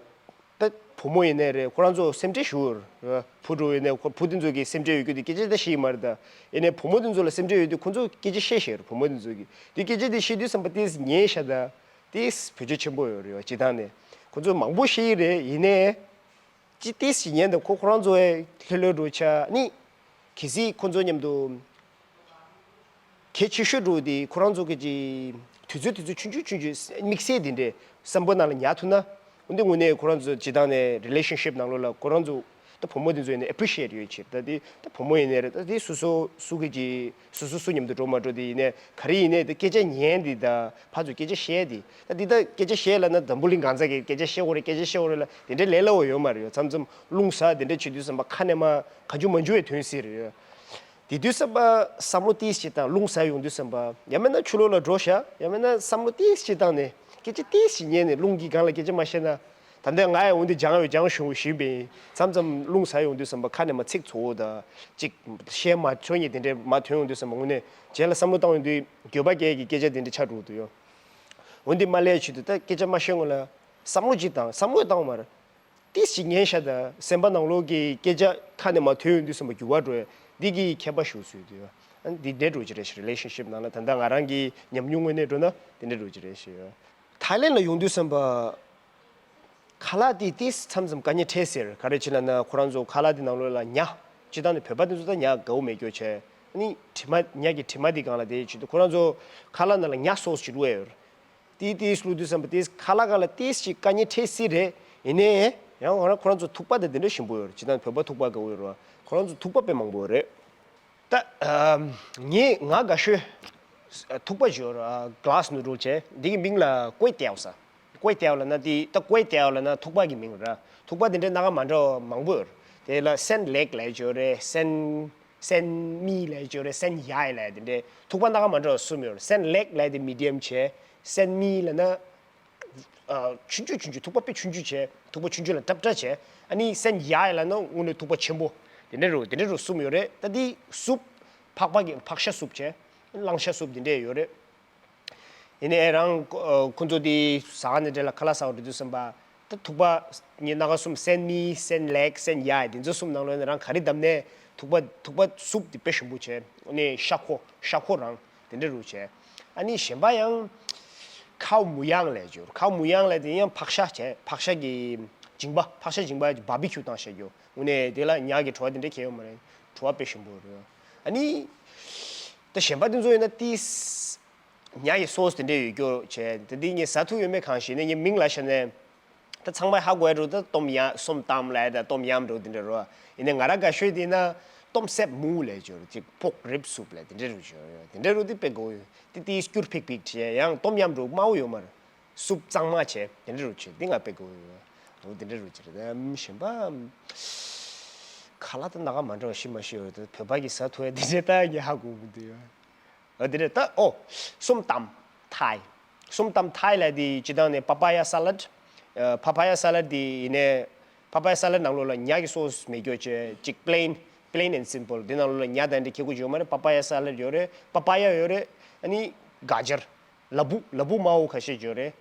ད་བུ་མོ་ཡིན་ནའི་རེད་ཁོ་རང་ཚོ་སེམས་ཁྲལ་ཞུ་རེད། བུ་འགྲོ་ཡིན་ནའི་ཁོ་བུ་དེ་ཚོ་གི་སེམས་ཁྲལ་ཡོད་རྒྱུ་དེ་སྐད་ཆ་ད་བཤད་ཀྱི་མ་རེད་ད། ཡིན་ནའི་བུ་མོ་དེ་ཚོ་ལ་སེམས་ཁྲལ་ཡོད་དུས་ཁོ་ཚོ་སྐད་ཆ་བཤད་ཤེས་རེད་བུ་མོ་དེ་ཚོ་གི་དེ་སྐད་ཆ་དེ་བཤད་དུས་བསམ་པ་དེ་ཉན་ཤ་ད་དེ་བེད་སྤྱོད་ཆེན་པོ་ཡོད་རེད་སྤྱི་བཏང་ནས་ཁོ་ཚོ་མང་པོ་བཤད་ཀྱི་རེད་ཡིན་ནའི། ཅི་ཏིས་ཞིག་ཉན་དང་ཁོ་ཁོ་རང་ཚོ་ཨེ་ལྷོད་ལྷོད་འགྲོ་ཆ་ནི། གལ་སྲིད་ཁོ་ཚོ་མཉམ་དུ་གལ་ཆེ་ཤོས་འགྲོ་དེ་ཁོ་རང་ཚོ་གི་ཅི་དུས་ཚོད་དུས་ཚོད་ཆུང་ཆུང་ཆུང་ཆུང་དམིགས་བསལ་དེ་འདྲའི་བསམ་བློ་ནང་ལ་ཉར་ཐུབ་ན། འོན་ཏེ་དངོས་གནས་ཁོ་རང་ཚོ་སྤྱི་བཏང་ནས་རི་ལེ་ཤན་ཤིབ་ནང་ལོགས་ལ་ཁོ་རང་ཚོ་ད་བུ་མོ་དེ་ཚོ་ཡིན་ནའི་ཨེ་པི་རི་ཤི་ཨེ་ཊི་ཡོད་ཕྱིར་ད་དེ་ད་བུ་མོ་ཡིན་ནའི་རེད་ད་དེ་སོ་སོ་སུ་གི་ཅི་སོ་སོ་སུ་མཉམ་དུ་འགྲོ་མ་འགྲོ་དེ་ཡིན་ནའི་ག་རེ་ཡིན་ནའི་ད་སྐད་ཆ་ཉན་དེ་ད་ཕར་ཚུར་སྐད་ཆ་བཤད་དེ། ད་འདི་ལྟར་སྐད་ཆ་བཤད་ལབ་ན་འཛམ་བུ་གླིང་གང་ཟག་གིས་སྐད་ཆ་བཤད་དགོས་རེད་སྐད་ཆ་བཤད་དགོས་རེད་ལབ་དེ་འདྲའི་ལས་སླ་བོ་ཡོད་མ་རེད་ཡོད་མཚམས་མཚམས་རླུང་ཟ་དེ་འདྲ་བྱེད་དུས་ཙམ་པ་ཁ་ནས་མ་གང་བྱུང་མང་བྱུང་བའི་དོན་སྲིད་རེད་ཡོད། དེ་དུས་ཙམ་པ་བསམ་བློ་ཏིས་ཅིག་བཏང་རླུང་ཟ་ཡོང་དུས་ཙམ་པ་ཡང་མིན་ན་ཆུ་ལོག་ལ་འགྲོ་ཤག་ཡང་མིན་ན་བསམ་བློ་ཏིས་ཅིག་བཏང་ནས་སྐད་ཆ་ཏིས་ཅིག་ཉན་ནས་རླུང་གི་སྒང་ལ་སྐད་ཆ་མ་བཤད་ན། ད་ལྟ་ང་ཡང་འོན་ཏེ་སྦྱང་ཡོད་སྦྱང་བྱུང་བཞིན་པའི་མཚམས་མཚམས་རླུང་ཟ་ཡོང་དུས་ཙམ་པ་ཁ་ནས་མ་ཚིག་ཚོ་བོ་དང་ཅིག་བཤད་མ་ཆོག་ཉེ་དེ་འདྲས་མ་ཐོན་ཡོང་དུས་ཙམ་པ་དངོས་གནས་རྗེས་ལ་བསམ་བློ་བཏང་ཡོང་དུས་འགྱོད་པ་སྐྱེ་གི་སྐད་ཆ་དེ་འདྲ་ཆགས་འགྲོ་གི་ཡོད། འོན་ཏེ་མ་ལས་ཆེད་དུ་ད་སྐད་ཆ་མ་བཤད་སྔོན་ལ་བསམ་བློ་ཅིག་བཏང་བསམ་བློ་བཏང་མར་ཏིས་ཅིག་ཉན་ཤ་ད་སེམས་པ་ནང་ལོགས་ཀྱི་སྐད་ཆ་ཁ་ནས་མ་ཐོན་ཡོང་དུས་ཙམ་པ་འགྱུར་བ་འགྲོ་ཡ་འདི་གི་ཁྱད་པར་ཞུ་སྲོལ་དུ་ཡོད། འདི་འདྲས་འགྲོ་གི་རེད་ཤག་རི་ལེ་ཤན་ཤིབ་ནང་ལ་ད་ལྟ་ང་རང་གི་ཉམས་མྱོང་ངོས་ནས་འགྲོ་ན་འདི་འདྲས་འགྲོ་གི་རེད་ཤག་ཡོད། ཐའི་ལེན་ལ་ཡོང་དུས་ཙམ་པ། ཁ་ལག་དེ་ཏིས་མཚམས་མཚམས་དཀའ་ངལ་འཕྲད་ཟེར་ག་རེ་བྱེད་ལབ་ན་ཁོ་རང་ཚོ་ཁ་ལག་དེ་ནང་ལོགས་ལ་ཉ། སྤྱི་བཏང་ནས་བོད་པ་དེ་ཚོ་ད་ཉ་དགའ་བོ་མེད་སྐྱོ་བྱས། ཨ་ནི་དྲི་མ་ཉ་གི་དྲི་མ་དེ་སྒང་ལ་དེ་བྱེད་དུས་ཁོ་རང་ཚོ་ཁ་ལག་ནང་ལ་ཉ་སོགས་ཞིག་བླུགས་ཡོད། དེ་ཏིས་བླུགས་དུས་ཙམ་པ་ཏིས་ཁ་ལག་སྒང་ལ་ཏིས་ཅིག་དཀའ་ངལ་འཕྲད་སྲིད་རེད། ཡིན་ནའི་ཡང་ཁོ་རང་ཁོ་རང་ཚོ་ཐུག་པ་དེ་དེ་འདྲ་ཞིམ་པོ་ཡོད་རེད། སྤྱི་བཏང་བོད་པ་ཐུག་པ་དགའ་བོ་ཡོད་རེད། ཁོ་རང་ཚོ་ཐུག་པ་དཔེ་མང་པོ་ཡོད་རེད། ད་ཨ་ངས་ང་དགའ་ཤོས་ཐུག་པ་ཞོར་ག་ལ་སི་ནུ་ཌལ་བྱས་འདི་གི་མིང་ལ་ཀོའི་ཏའོ་ཟེར། ཀོའི་ཏའོ་ལབ་ན་དེ་ད་ཀོའི་ཏའོ་ལབ་ན་ཐུག་པ་གི་མིང་རེད། ཐུག་པ་དེ་འདྲའི་སྣ་ཁ་མ་འདྲ་བ་མང་པོ་ཡོད་རེད། དེ་ལ་སན་ལེག་ལབ་ཡས་ཡོད་རེད། སན་སན་མི་ལབ་ཡས་ཡོད་རེད། སན་ཡའི་ལབ་ཡས་དེ་འདྲའི་ཐུག་པ་སྣ་ཁ་མ་འདྲ་བ་གསུམ་ཡོད་རེད། སན་ལེག་ལབ་ཡས་དེ་མི་ཌི་ཡམ་བྱས། སན་མི་ལབ་ན། ཆུང་ཆུང་ཆུང་ཆུང་ཐུག་པ་དཔེ་ཆུང་ཆུང་བྱས། ཐུག་པ་ཆུང་ཆུང་ལ་ཏབ་ཏྲ་བྱས། ཨ་ནི་སན་ཡའི་ལབ་ན་དངོས་གནས་ཐུག་པ་ཆེན་པོ། དེ་འདྲ་རུ་དེ་འདྲ་རུ་གསུམ་ཡོད་རེད། ད་དེ་སུབ། ཕག་པ་གི་ཕག་ཤ་སུབ་བྱས། གླང་ཤ་སུབ་དེ་འདྲ་ཡོད་རེད། ཡིན་ནའི་རང་ཁོ་ཚོ་དེ་ཟ་ཁང་ནས་འདྲ་ལ་ཁ་ལག་ཟ་བ་འགྲོ་དུས་ཙམ་པ། ད་ཐུག་པ་ངའི་སྣ་ཁ་གསུམ་སན་མི་སན་ལེག་སན་ཡའི་དེ་ཚོ་གསུམ་ནང་ལོགས་ནས་རང་ག་རེ་བདམས་ནའི་ཐུག་པ་ཐུག་པ་སུབ་དེ་དཔེ་ཞིམ་པོ་བྱས། ཨ་ནི་ཤ་ཁོ་ཤ་ཁོ་རང་། དེ་འདྲ་རུ་བྱས། ཨ་ནི་གཞན་པ་ཡང་ཁའོ་མུ་ཡང་ལབ་ཡས་ཡོད། ཁའོ་མུ་ཡང་ལབ་ཡས་དེ་ཡང་ཕག་ཤ་བྱས། ཕག་ཤ་གི་མཇིང་པ་ཕག་ཤ་མཇིང་པ་བར་བི་ཁྱུ་བཏང་བཞག་ཡོད། དངོས་གནས་དེ་ལ་ཉ་གི་བྲོ་བ་དེ་འདྲ་གང་ཡང་ཡོད་མ་རེད། བྲོ་བ་དཔེ་ཞིམ་པོ་རེད། ཨ་ནི་ད་གཞན་པ་དེ་ཚོ་ཡིན་ན་ཏིས་ཉ་ཡི་སོ་སི་དེ་འདྲས་ཡོད་རྒྱུ་བྱས། དེ་འདི་ངས་ཟ་ཐུབ་ཡོད་མེད་གང་ཤེས་ནས་ངས་མིང་ལ་བཞག་ནས། ད་ཚང་མས་ཧ་གོ་ཡ་འགྲོ། ད་ཏོམ་ཡ་སོམ་ཏམ་ལ་ད་ཏོམ་ཡམ་འགྲོ་དེ་འདྲ་རོ། ཡིན་ནས་ང་ར་དགའ་ཤོས་དེ་ན་ཏོམ་སེབ་མུ་ལས་སྦྱོར་ཅིག་ཕོག་རིབ་སུབ་ལས་དེ་འདྲ་རུ་སྦྱོར་ཡོད། དེ་འདྲ་རུ་དེ་དཔེ་གོ་ཡོད། དེ་དེའི་སྐྱུར་ཕིག་ཕིག་བྱས་ཡང་ཏོམ་ཡམ་འགྲོ་དམའ་བོ་ཡོད་མ་རེད། སུབ་གཙང་མ་བྱས་དེ་འདྲ་རུ་བྱས་དེ་ང་དཔེ་གོ་ཡོད། འོ་དེ་འདྲ་རུ་བྱས་རེད། གཞན་པ་ཁ་ལག་ད་ན་ག་མ་འདྲ་བ་ཤི་མ་ཤི་ཡོད། ད་བོད་པ་གི་ཟ་ཐུབ་ཡ་དེ་འདྲ་ད་ངས་ཧ་གོ་མི་འདུག་ཡོད། ཨ་དེ་རེད་ད། ཨོ། སོམ་ཏམ་ཐའི། སོམ་ཏམ་ཐའི་ལ་དེ་སྤྱི་བཏང་ནས་པ་པ་ཡ་ས་ལད། པ་པ་ཡ་ས་ལད་དེ་ཡིན་ནས། པ་པ་ཡ་ས་ལད་ནང་ལོགས་ལ་ཉ་གི་སོ་སི་མེད་རྒྱུ་བྱས་ཅིག་པི་ལེན། པི་ལེན་ཨེན་སིམ་པལ། དེ་ནང་ལོགས་ལ་ཉ་དང་འདྲ་ཁྱེད་ཀོ་ཡོད་མ་རེད། པ་པ་ཡ་ས་ལད་ཡོད་རེད། པ་པ་ཡ་ཡོད་རེད། ཨ་ནི་ག་ཇར། ལ་ཕུག་ལ་ཕུག་དམར་པོ་ཁ་ཤས་ཡོད་རེད།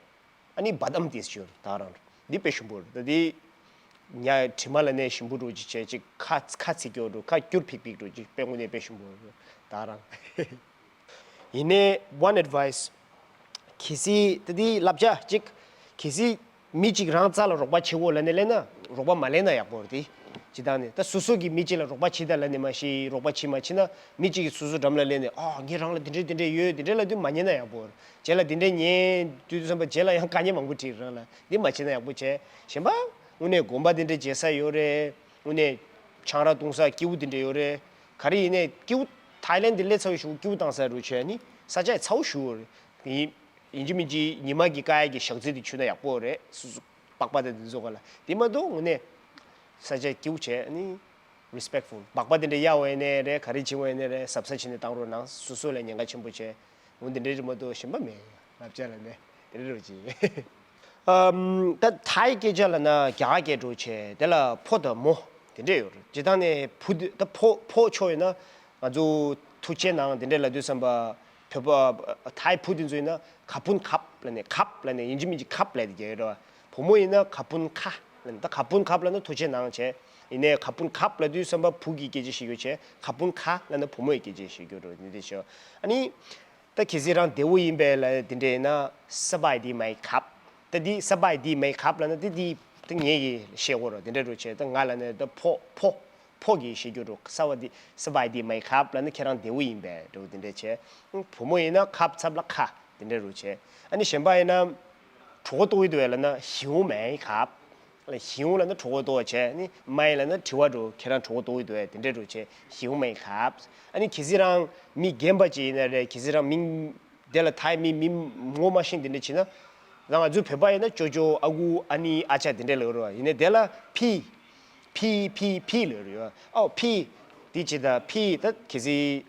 ཨ་ནི་བ་དམ་ཏིས་ཡོད་རེད་ད་རང་རེད། འདི་དཔེ་ཞིམ་པོ་རེད། ད་འདི་ཉ་དྲི་མ་ལ་ནས་ཞིམ་པོ་འགྲོ་ཅིག་བྱས་ཅིག་ཁ་ཁ་ཚིག་སྐྱོ་འགྲོ། ཁ་སྐྱུར་ཕིག་ཕིག་འགྲོ་ཅིག་དཔེ་དངོས་གནས་དཔེ་ཞིམ་པོ་རེད་ད་རང་། ཡིན་ནའི་one advice། གལ་སྲིད་ད་འདི་བསླབ་བྱ་གཅིག། གལ་སྲིད་མི་གཅིག་རང་རྩ་ལ་རོགས་པ་བྱེད་དགོས་ལབ་ནས་སླེབས་ན་རོགས་པ་མ་ལེན་ན་ཡག་པོ་རེད་དེ། སྤྱི་བཏང་ནས་ད་སོ་སོ་གིས་མི་གཅིག་ལ་རོགས་པ་བྱེད་ད་ལབ་ནས་མ་གཞི་རོགས་པ་བྱེད་མ་བྱེད་ན། མི་གཅིག་གིས་སོ་སོ་འགྲམ་ལ་སླེབས་ནས་ཨ་ངས་རང་ལ་འདི་འདྲས་འདི་འདྲས་ཡོད་འདི་འདྲས་ལབ་དུས་མ་ཉན་ན་ཡག་པོ་རེད། རྗེས་ལ་འདི་འདྲས་ཉན་དུས་ཙམ་པ་རྗེས་ལ་ཡང་དཀའ་ངལ་མང་པོ་འཕྲད་རང་ལ། འདི་མ་བྱེད་ན་ཡག་པོ་བྱས། གཞན་པ་དངོས་གནས་དགོན་པ་འདི་འདྲས་མཇལ་ས་ཡོད་རེད། དངོས་གནས་ཆང་རག་བཏུང་ས་སྐྱིད་པོ་འདི་འདྲས་ཡོད་རེད། ག་རེ་ཡིན་ནའི་སྐྱིད་པོ། ཐའི་ལེན་འདི་སླེབས་ཚར་བའི་གཞུག་སྐྱིད་པོ་བཏང་ས་རུ་བྱས་ནི་ས་ཆ་ཚ་བོ་ཞུ་བོ་རེད། ཡིན་ཡིན་གཅིག་མིན་གཅིག་ཉི་མ་གི་དཀའ་ངལ་གྱི་ཞག་ཚི་དེ་ཆུད་ན་ཡག་པོ་རེད། སོ་སོ་པགས་པ་དང་འདི་ཚོ་ག་ལ་དེ་མ་གཏོགས་དངོས་གནས་ས་ཆ་སྐྱིད་པོ་བྱས་ནི་རི་སི་པེག་ཕུལ། པགས་པ་དེ་འདྲ་གཡར་བ་ཡིན་ནའི་རེད། ག་རེ་བྱེད་པ་ཡིན་ནའི་རེད། གཟབ་གཟབ་བྱས་ནས་བཏང་རོགས་གནང་། སོ་སོ་ལ་ཉེན་ཁ་ཆེན་པོ་བྱས། འོ་འདི་འདྲའི་རི་མ་གཏོགས་གཞན་པ་མེད། བསླབ་བྱ་ལ་ནས་དེ་འདྲ་རུ་བྱེད། ཨམ། ད་ཐའི་སྐད་ཆ་ལ་ན་རྒྱ་གར་སྐད་འགྲོ་བྱས་དེ་ལ་ཕོ་དང་མོ་དེ་འདྲས་ཡོད་རེད། སྤྱི་བཏང་ནས་བུ་དེ་ད་ཕོ་ཕོ་ཆོ་ཡོད་ན་ང་ཚོ་ཐུགས་རྗེ་གནང་དེ་འདྲས་ལབ་དུས་ཙམ་པ། བོད་པ་ཐའི་བུ་དེ་ཚོ་ཡིན་ན་ཁ་ཕུན་ཁབ་ལབ་ནས་ཁབ་ལབ་ནས་ཡིན་གཅིག་མིན་གཅིག་ཁབ་ལབ་དེ་རྒྱག་ཡོད་རེད་བ། བུ་མོ་ཡིན་ན་ཁ་ཕུན་ཁ་ལབ་ནས། ད་ཁ་ཕུན་ཁབ་ལབ་ན་ཐུགས་རྗེ་གནང་བྱས། ཡིན་ནའི་ཁ་ཕུན་ཁབ་ལབ་དུས་ཙམ་པ་བུ་གི་སྐད་ཆ་བཤད་རྒྱུ་བྱས། ཁ་ཕུན་ཁ་ལབ་ན་བུ་མོ་ཡི་སྐད་ཆ་བཤད་རྒྱུ་རེད། འདི་འདྲས་བྱས། ཨ་ནི། ད་གལ་སྲིད་རང་བདེ་བོ་ཡིན་པས་ལ་དེ་འདྲ་ཡིན་ན་ས་བའི་དེ་མའི་ཁབ། ད་འདི་ས་བའི་དེ་མའི་ཁབ་ལབ་ན་དེ་དེ་ད་ངེད་ཀྱིས་བཤད་དགོས་རོ། དེ་འདྲ་རུ་བྱས། ད་ང་ལ་ནི་ད་ཕོ་ཕོ་ཕོ་གིས་བཤད་རྒྱུ་རོ། ས་བ་དེ་ས་བའི་དེ་མའི་ཁབ་ལབ་ན་ཁྱེད་རང་བདེ་བོ་ཡིན་པས་འགྲོ། དེ་འདྲ་བྱས། བུ་མོ་ཡིན་ན་ཁབ་ཚབ་ལ་ཁ་དེ་འདྲ་རུ་བྱས། ཨ་ནི་གཞན་པ་ཡིན་ན་གྲོད་ཁོག་ལྟོགས་ཡོད་དུས་ལབ་ན་ཞིའུ་མའི་ཁབ། ཞིའུ་ལབ་ན་གྲོད་ཁོག་ལྟོགས་བྱས། ནི་མའི་ལབ་ན་དྲི་བ་འགྲོ། ཁྱེད་རང་གྲོད་ཁོག་ལྟོགས་ཡོད་དུས་དེ་འདྲ་རུ་བྱས། ཞིའུ་མའི་ཁབ། ཨ་ནི་གལ་སྲིད་རང་མི་རྒན་པ་ཅིག་ཡིན་ན་རེད། གལ་སྲིད་རང་མིང་དེ་ལ་ཐའི་མི་མི་ངོ་མ་ཤེས་དེ་འདྲ་བྱས་ན། ད་ང་ཚོའི་བོད་པ་ཡིན་ན་ཅོ་ཅོ་ཨ་ཁུ་ཨ་ནེ་ཨ་ཅག་དེ་འདྲ་ལབ་རོ། ཡིན་ནའི་དེ་ལ་ཕི་ཕི་ཕི་ཕི་ལབ་རོ། ཨོ་ཕི་དེ་ཅི་ད་ཕི་ད་གལ་སྲིད་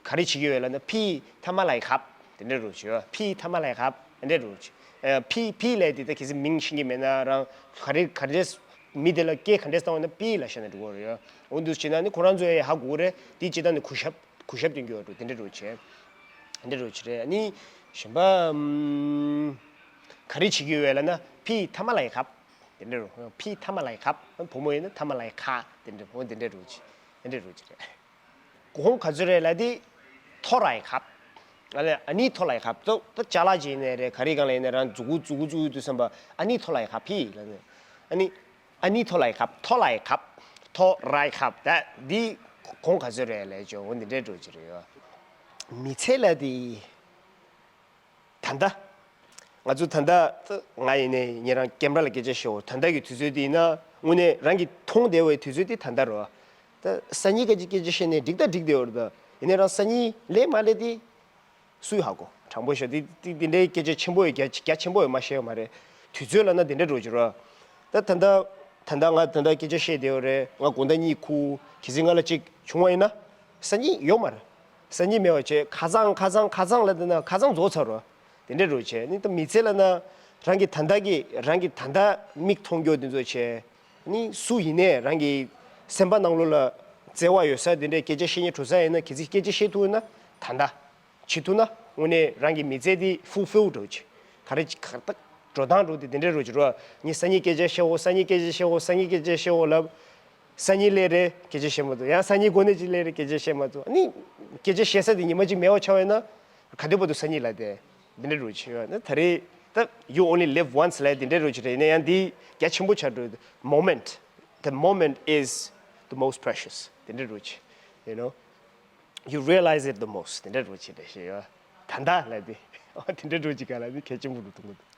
ག་རེ་བྱེད་ཀྱི་ཡོད་ལབ་ན་ཕི་ཐ་མ་ལའི་ཁབ་དེ་འདྲ་རུ་བྱེད། ཕི་ཐ་མ་ལའི་ཁབ་དེ་འདྲ་རུ་བྱེད། ཨ་ཕི་ཕི་ལབ་དེ་ད་གལ་སྲིད་མིང་ཤེས་ཀྱི་མེད་ན་རང་ག་རེ་ག་རེ་མི་དེ་ལ་སྐད་ག་འདྲས་བཏང་བ་ན་ཕི་ལབ་བཤད་ན་འགྲིག་གི་རེད། འོ་འདུག་བྱས་ན་ནི་ཁོ་རང་ཚོ་ཡང་ཧ་གོ་གི་རེད། དེ་སྤྱིར་བཏང་ནི་གུས་ཞབས་གུས་ཞབས་སྟོན་གྱི་ཡོད་འགྲོ། དེ་འདྲ་རུ་བྱེད། དེ་འདྲ་རུ་བྱེད་རེད། ཨ་ནི་གཞན་པ་ཨམ། ག་རེ་བྱེད་ཀྱི་ཡོད་ལབ་ན་ཕི་ཐ་མ་ལའི་ཁབ་དེ་འདྲ་རུ། ཕི་ཐ་མ་ལའི་ཁབ། བུ་མོ་ཡིན་ན་ཐ་མ་ལའི་ཁ་དེ་འདྲ། འོ་དེ་འདྲ་རུ་བྱེད། དེ་འདྲ་རུ་བྱེད་རེད། གོང་ག་ཚོད་རེད་ལབ་དེ་ཐོ་རའི་ཁབ། ཨ་ལས་ཨ་ནི་ཐོ་རའི་ཁབ་ཏོ་ད་ཅ་ལག་ཅིག་ཡིན་ནའི་རེད། ག་རེ་གང་ལ་ཡིན་ནའི་རང་མཛུ་གུ་མཛུ་གུ་བཙུགས་ཡོད་དུས་ཙམ་པ་ཨ་ནི་ཐོ་རའི་ཁབ་ཕི་ལབ་ནས། ཨ་ནི་ཨ་ནི་ཐོ་རའི་ཁབ། ཐོ་རའི་ཁབ། ཐོ་རའི་ཁབ། ད་འདི་གོང་ག་ཚོད་རེད་ལབ་ཅོ། འོ་འདི་འདྲའི་འགྲོ་ཅི་རེད་ཡོད། མི་ཚེ་ལ་དེ། ད་ལྟ། ང་ཚོ་ད་ལྟ་ང་ཡིན་ནའི་ངེད་རང་ཀེམ་ར་ལ་སྐད་ཆ་བཤད་འོ། ད་ལྟ་གི་དུས་ཚོད་དེ་ཡིན་ན་དངོས་གནས་རང་གིས་མཐོང་བདེ་བའི་དུས་ཚོད་དེ་ད་ལྟ་རོ། ད་སང་ཉིན་སྐད་ཆ་སྐད་ཆ་བཤད་ནས་འགྲིག་ད་འགྲིག་བསྡད་ཡོད་རེད། ད་ཡིན་ནའི་རང་སང་ཉིན་ལས་མ་ལས་དེ་སུས་ཧ་གོ། དྲང་པོ་བཤད་དེ་དེ་དེ་འདྲའི་སྐད་ཆ་ཆེན་པོ་ཡོད་རྒྱ་རྒྱ་ཆེན་པོ་ཡོད་མ་བཤད་ཡོད་མ་རེད། དུས་ཚོད་ལ་ན་དེ་འདྲ་འགྲོ་གི་རོ། ད་ད་ལྟ་ད་ལྟ་ང་ད་ལྟ་སྐད་ཆ་བཤད་བསྡད་ཡོད་རེད། ང་དགོང་དག་གཉིད་ཁུག་གལ་སྲིད་ང་ལ་ཅིག་བྱུང་བ་ཡིན་ན། སང་ཉིན་ཡོད་མ་རེད། སང་ཉིན་མེད་པ་བྱས་ཁ་སང་ཁ་སང་ཁ་སང་ལ་བསྡད་ན་ཁ་སང་རྫོགས་ཚར་རོ། དེ་འདྲ་རུ་བྱས་ནི་ད་མི་ཚེ་ལ་ན་རང་གི་ད་ལྟ་གི་རང་གི་ད་ལྟ་མིག་མཐོང་རྒྱུ་དེ་ཚོ་བྱས་ནི་སུ་ཡིན་ནའི་རང་གི་སེམས་པ་ནང་ལོགས་ལ་བརྩེ་བ་ཡོད་ས་དེ་འདྲའི་སྐད་ཆ་བཤད་སྙིང་བྲོ་ས་ཡིན་ན་གལ་སྲིད་སྐད་ཆ་བཤད་ཐུབ་ན་ད་ལྟ་བྱེད་ཐུབ་ན་དངོས་གནས་རང་གི་མི་ཚེ་དེ་ཧྥུལ་ཧྥིལ་འགྲོ་ཆེ། ག་རེ་ག་ད་འགྲོ་སྟངས་འགྲོ་དེ་དེ་འདྲ་རུ་བྱེད་རོ། ངས་སང་ཉིན་སྐད་ཆ་བཤད་འོ། སང་ཉིན་སྐད་ཆ་བཤད་འོ། སང་ཉིན་སྐད་ཆ་བཤད་འོ་ལབ། སང་ཉིན་སླེབས་རེད་སྐད་ཆ་བཤད་མ་ཐུབ། ཡང་སང་ཉིན་འགོ་ནས་ཅིག་སླེབས་རེད་སྐད་ཆ་བཤད་མ་ཐུབ། ཨ་ནི་སྐད་ཆ་བཤད་ས་དེ་ཉི་མ་གཅིག་མེད་པ་ཆགས་ཡོད་ན་ག་དུས་བར་དུ་སང་ཉིན་ལ་དེ་འདི་འདྲ་རུ་བྱེད་ཡོད་ན་ད་རེས་ད་you only live once ལབ་དེ་འདྲ་རུ་བྱེད་རེད། ཡིན་ན་ཡང་འདི་རྒྱ་ཆེན་པོ་ཆགས་འགྲོ། Moment, the moment is the most precious དེ་འདྲ་རུ་བྱེད། You know? you realize it the most དེ་འདྲ་འགྲོ་ཆེ་འདྲ་ཞེས་ཡོད། ད་ལྟ་ལ་དེ་དེ་འདྲ་འགྲོ་ཅིག་ག་ལ་དེ་གལ་ཆེན་པོ་འགྲོ་ཐུབ་མི་འདུག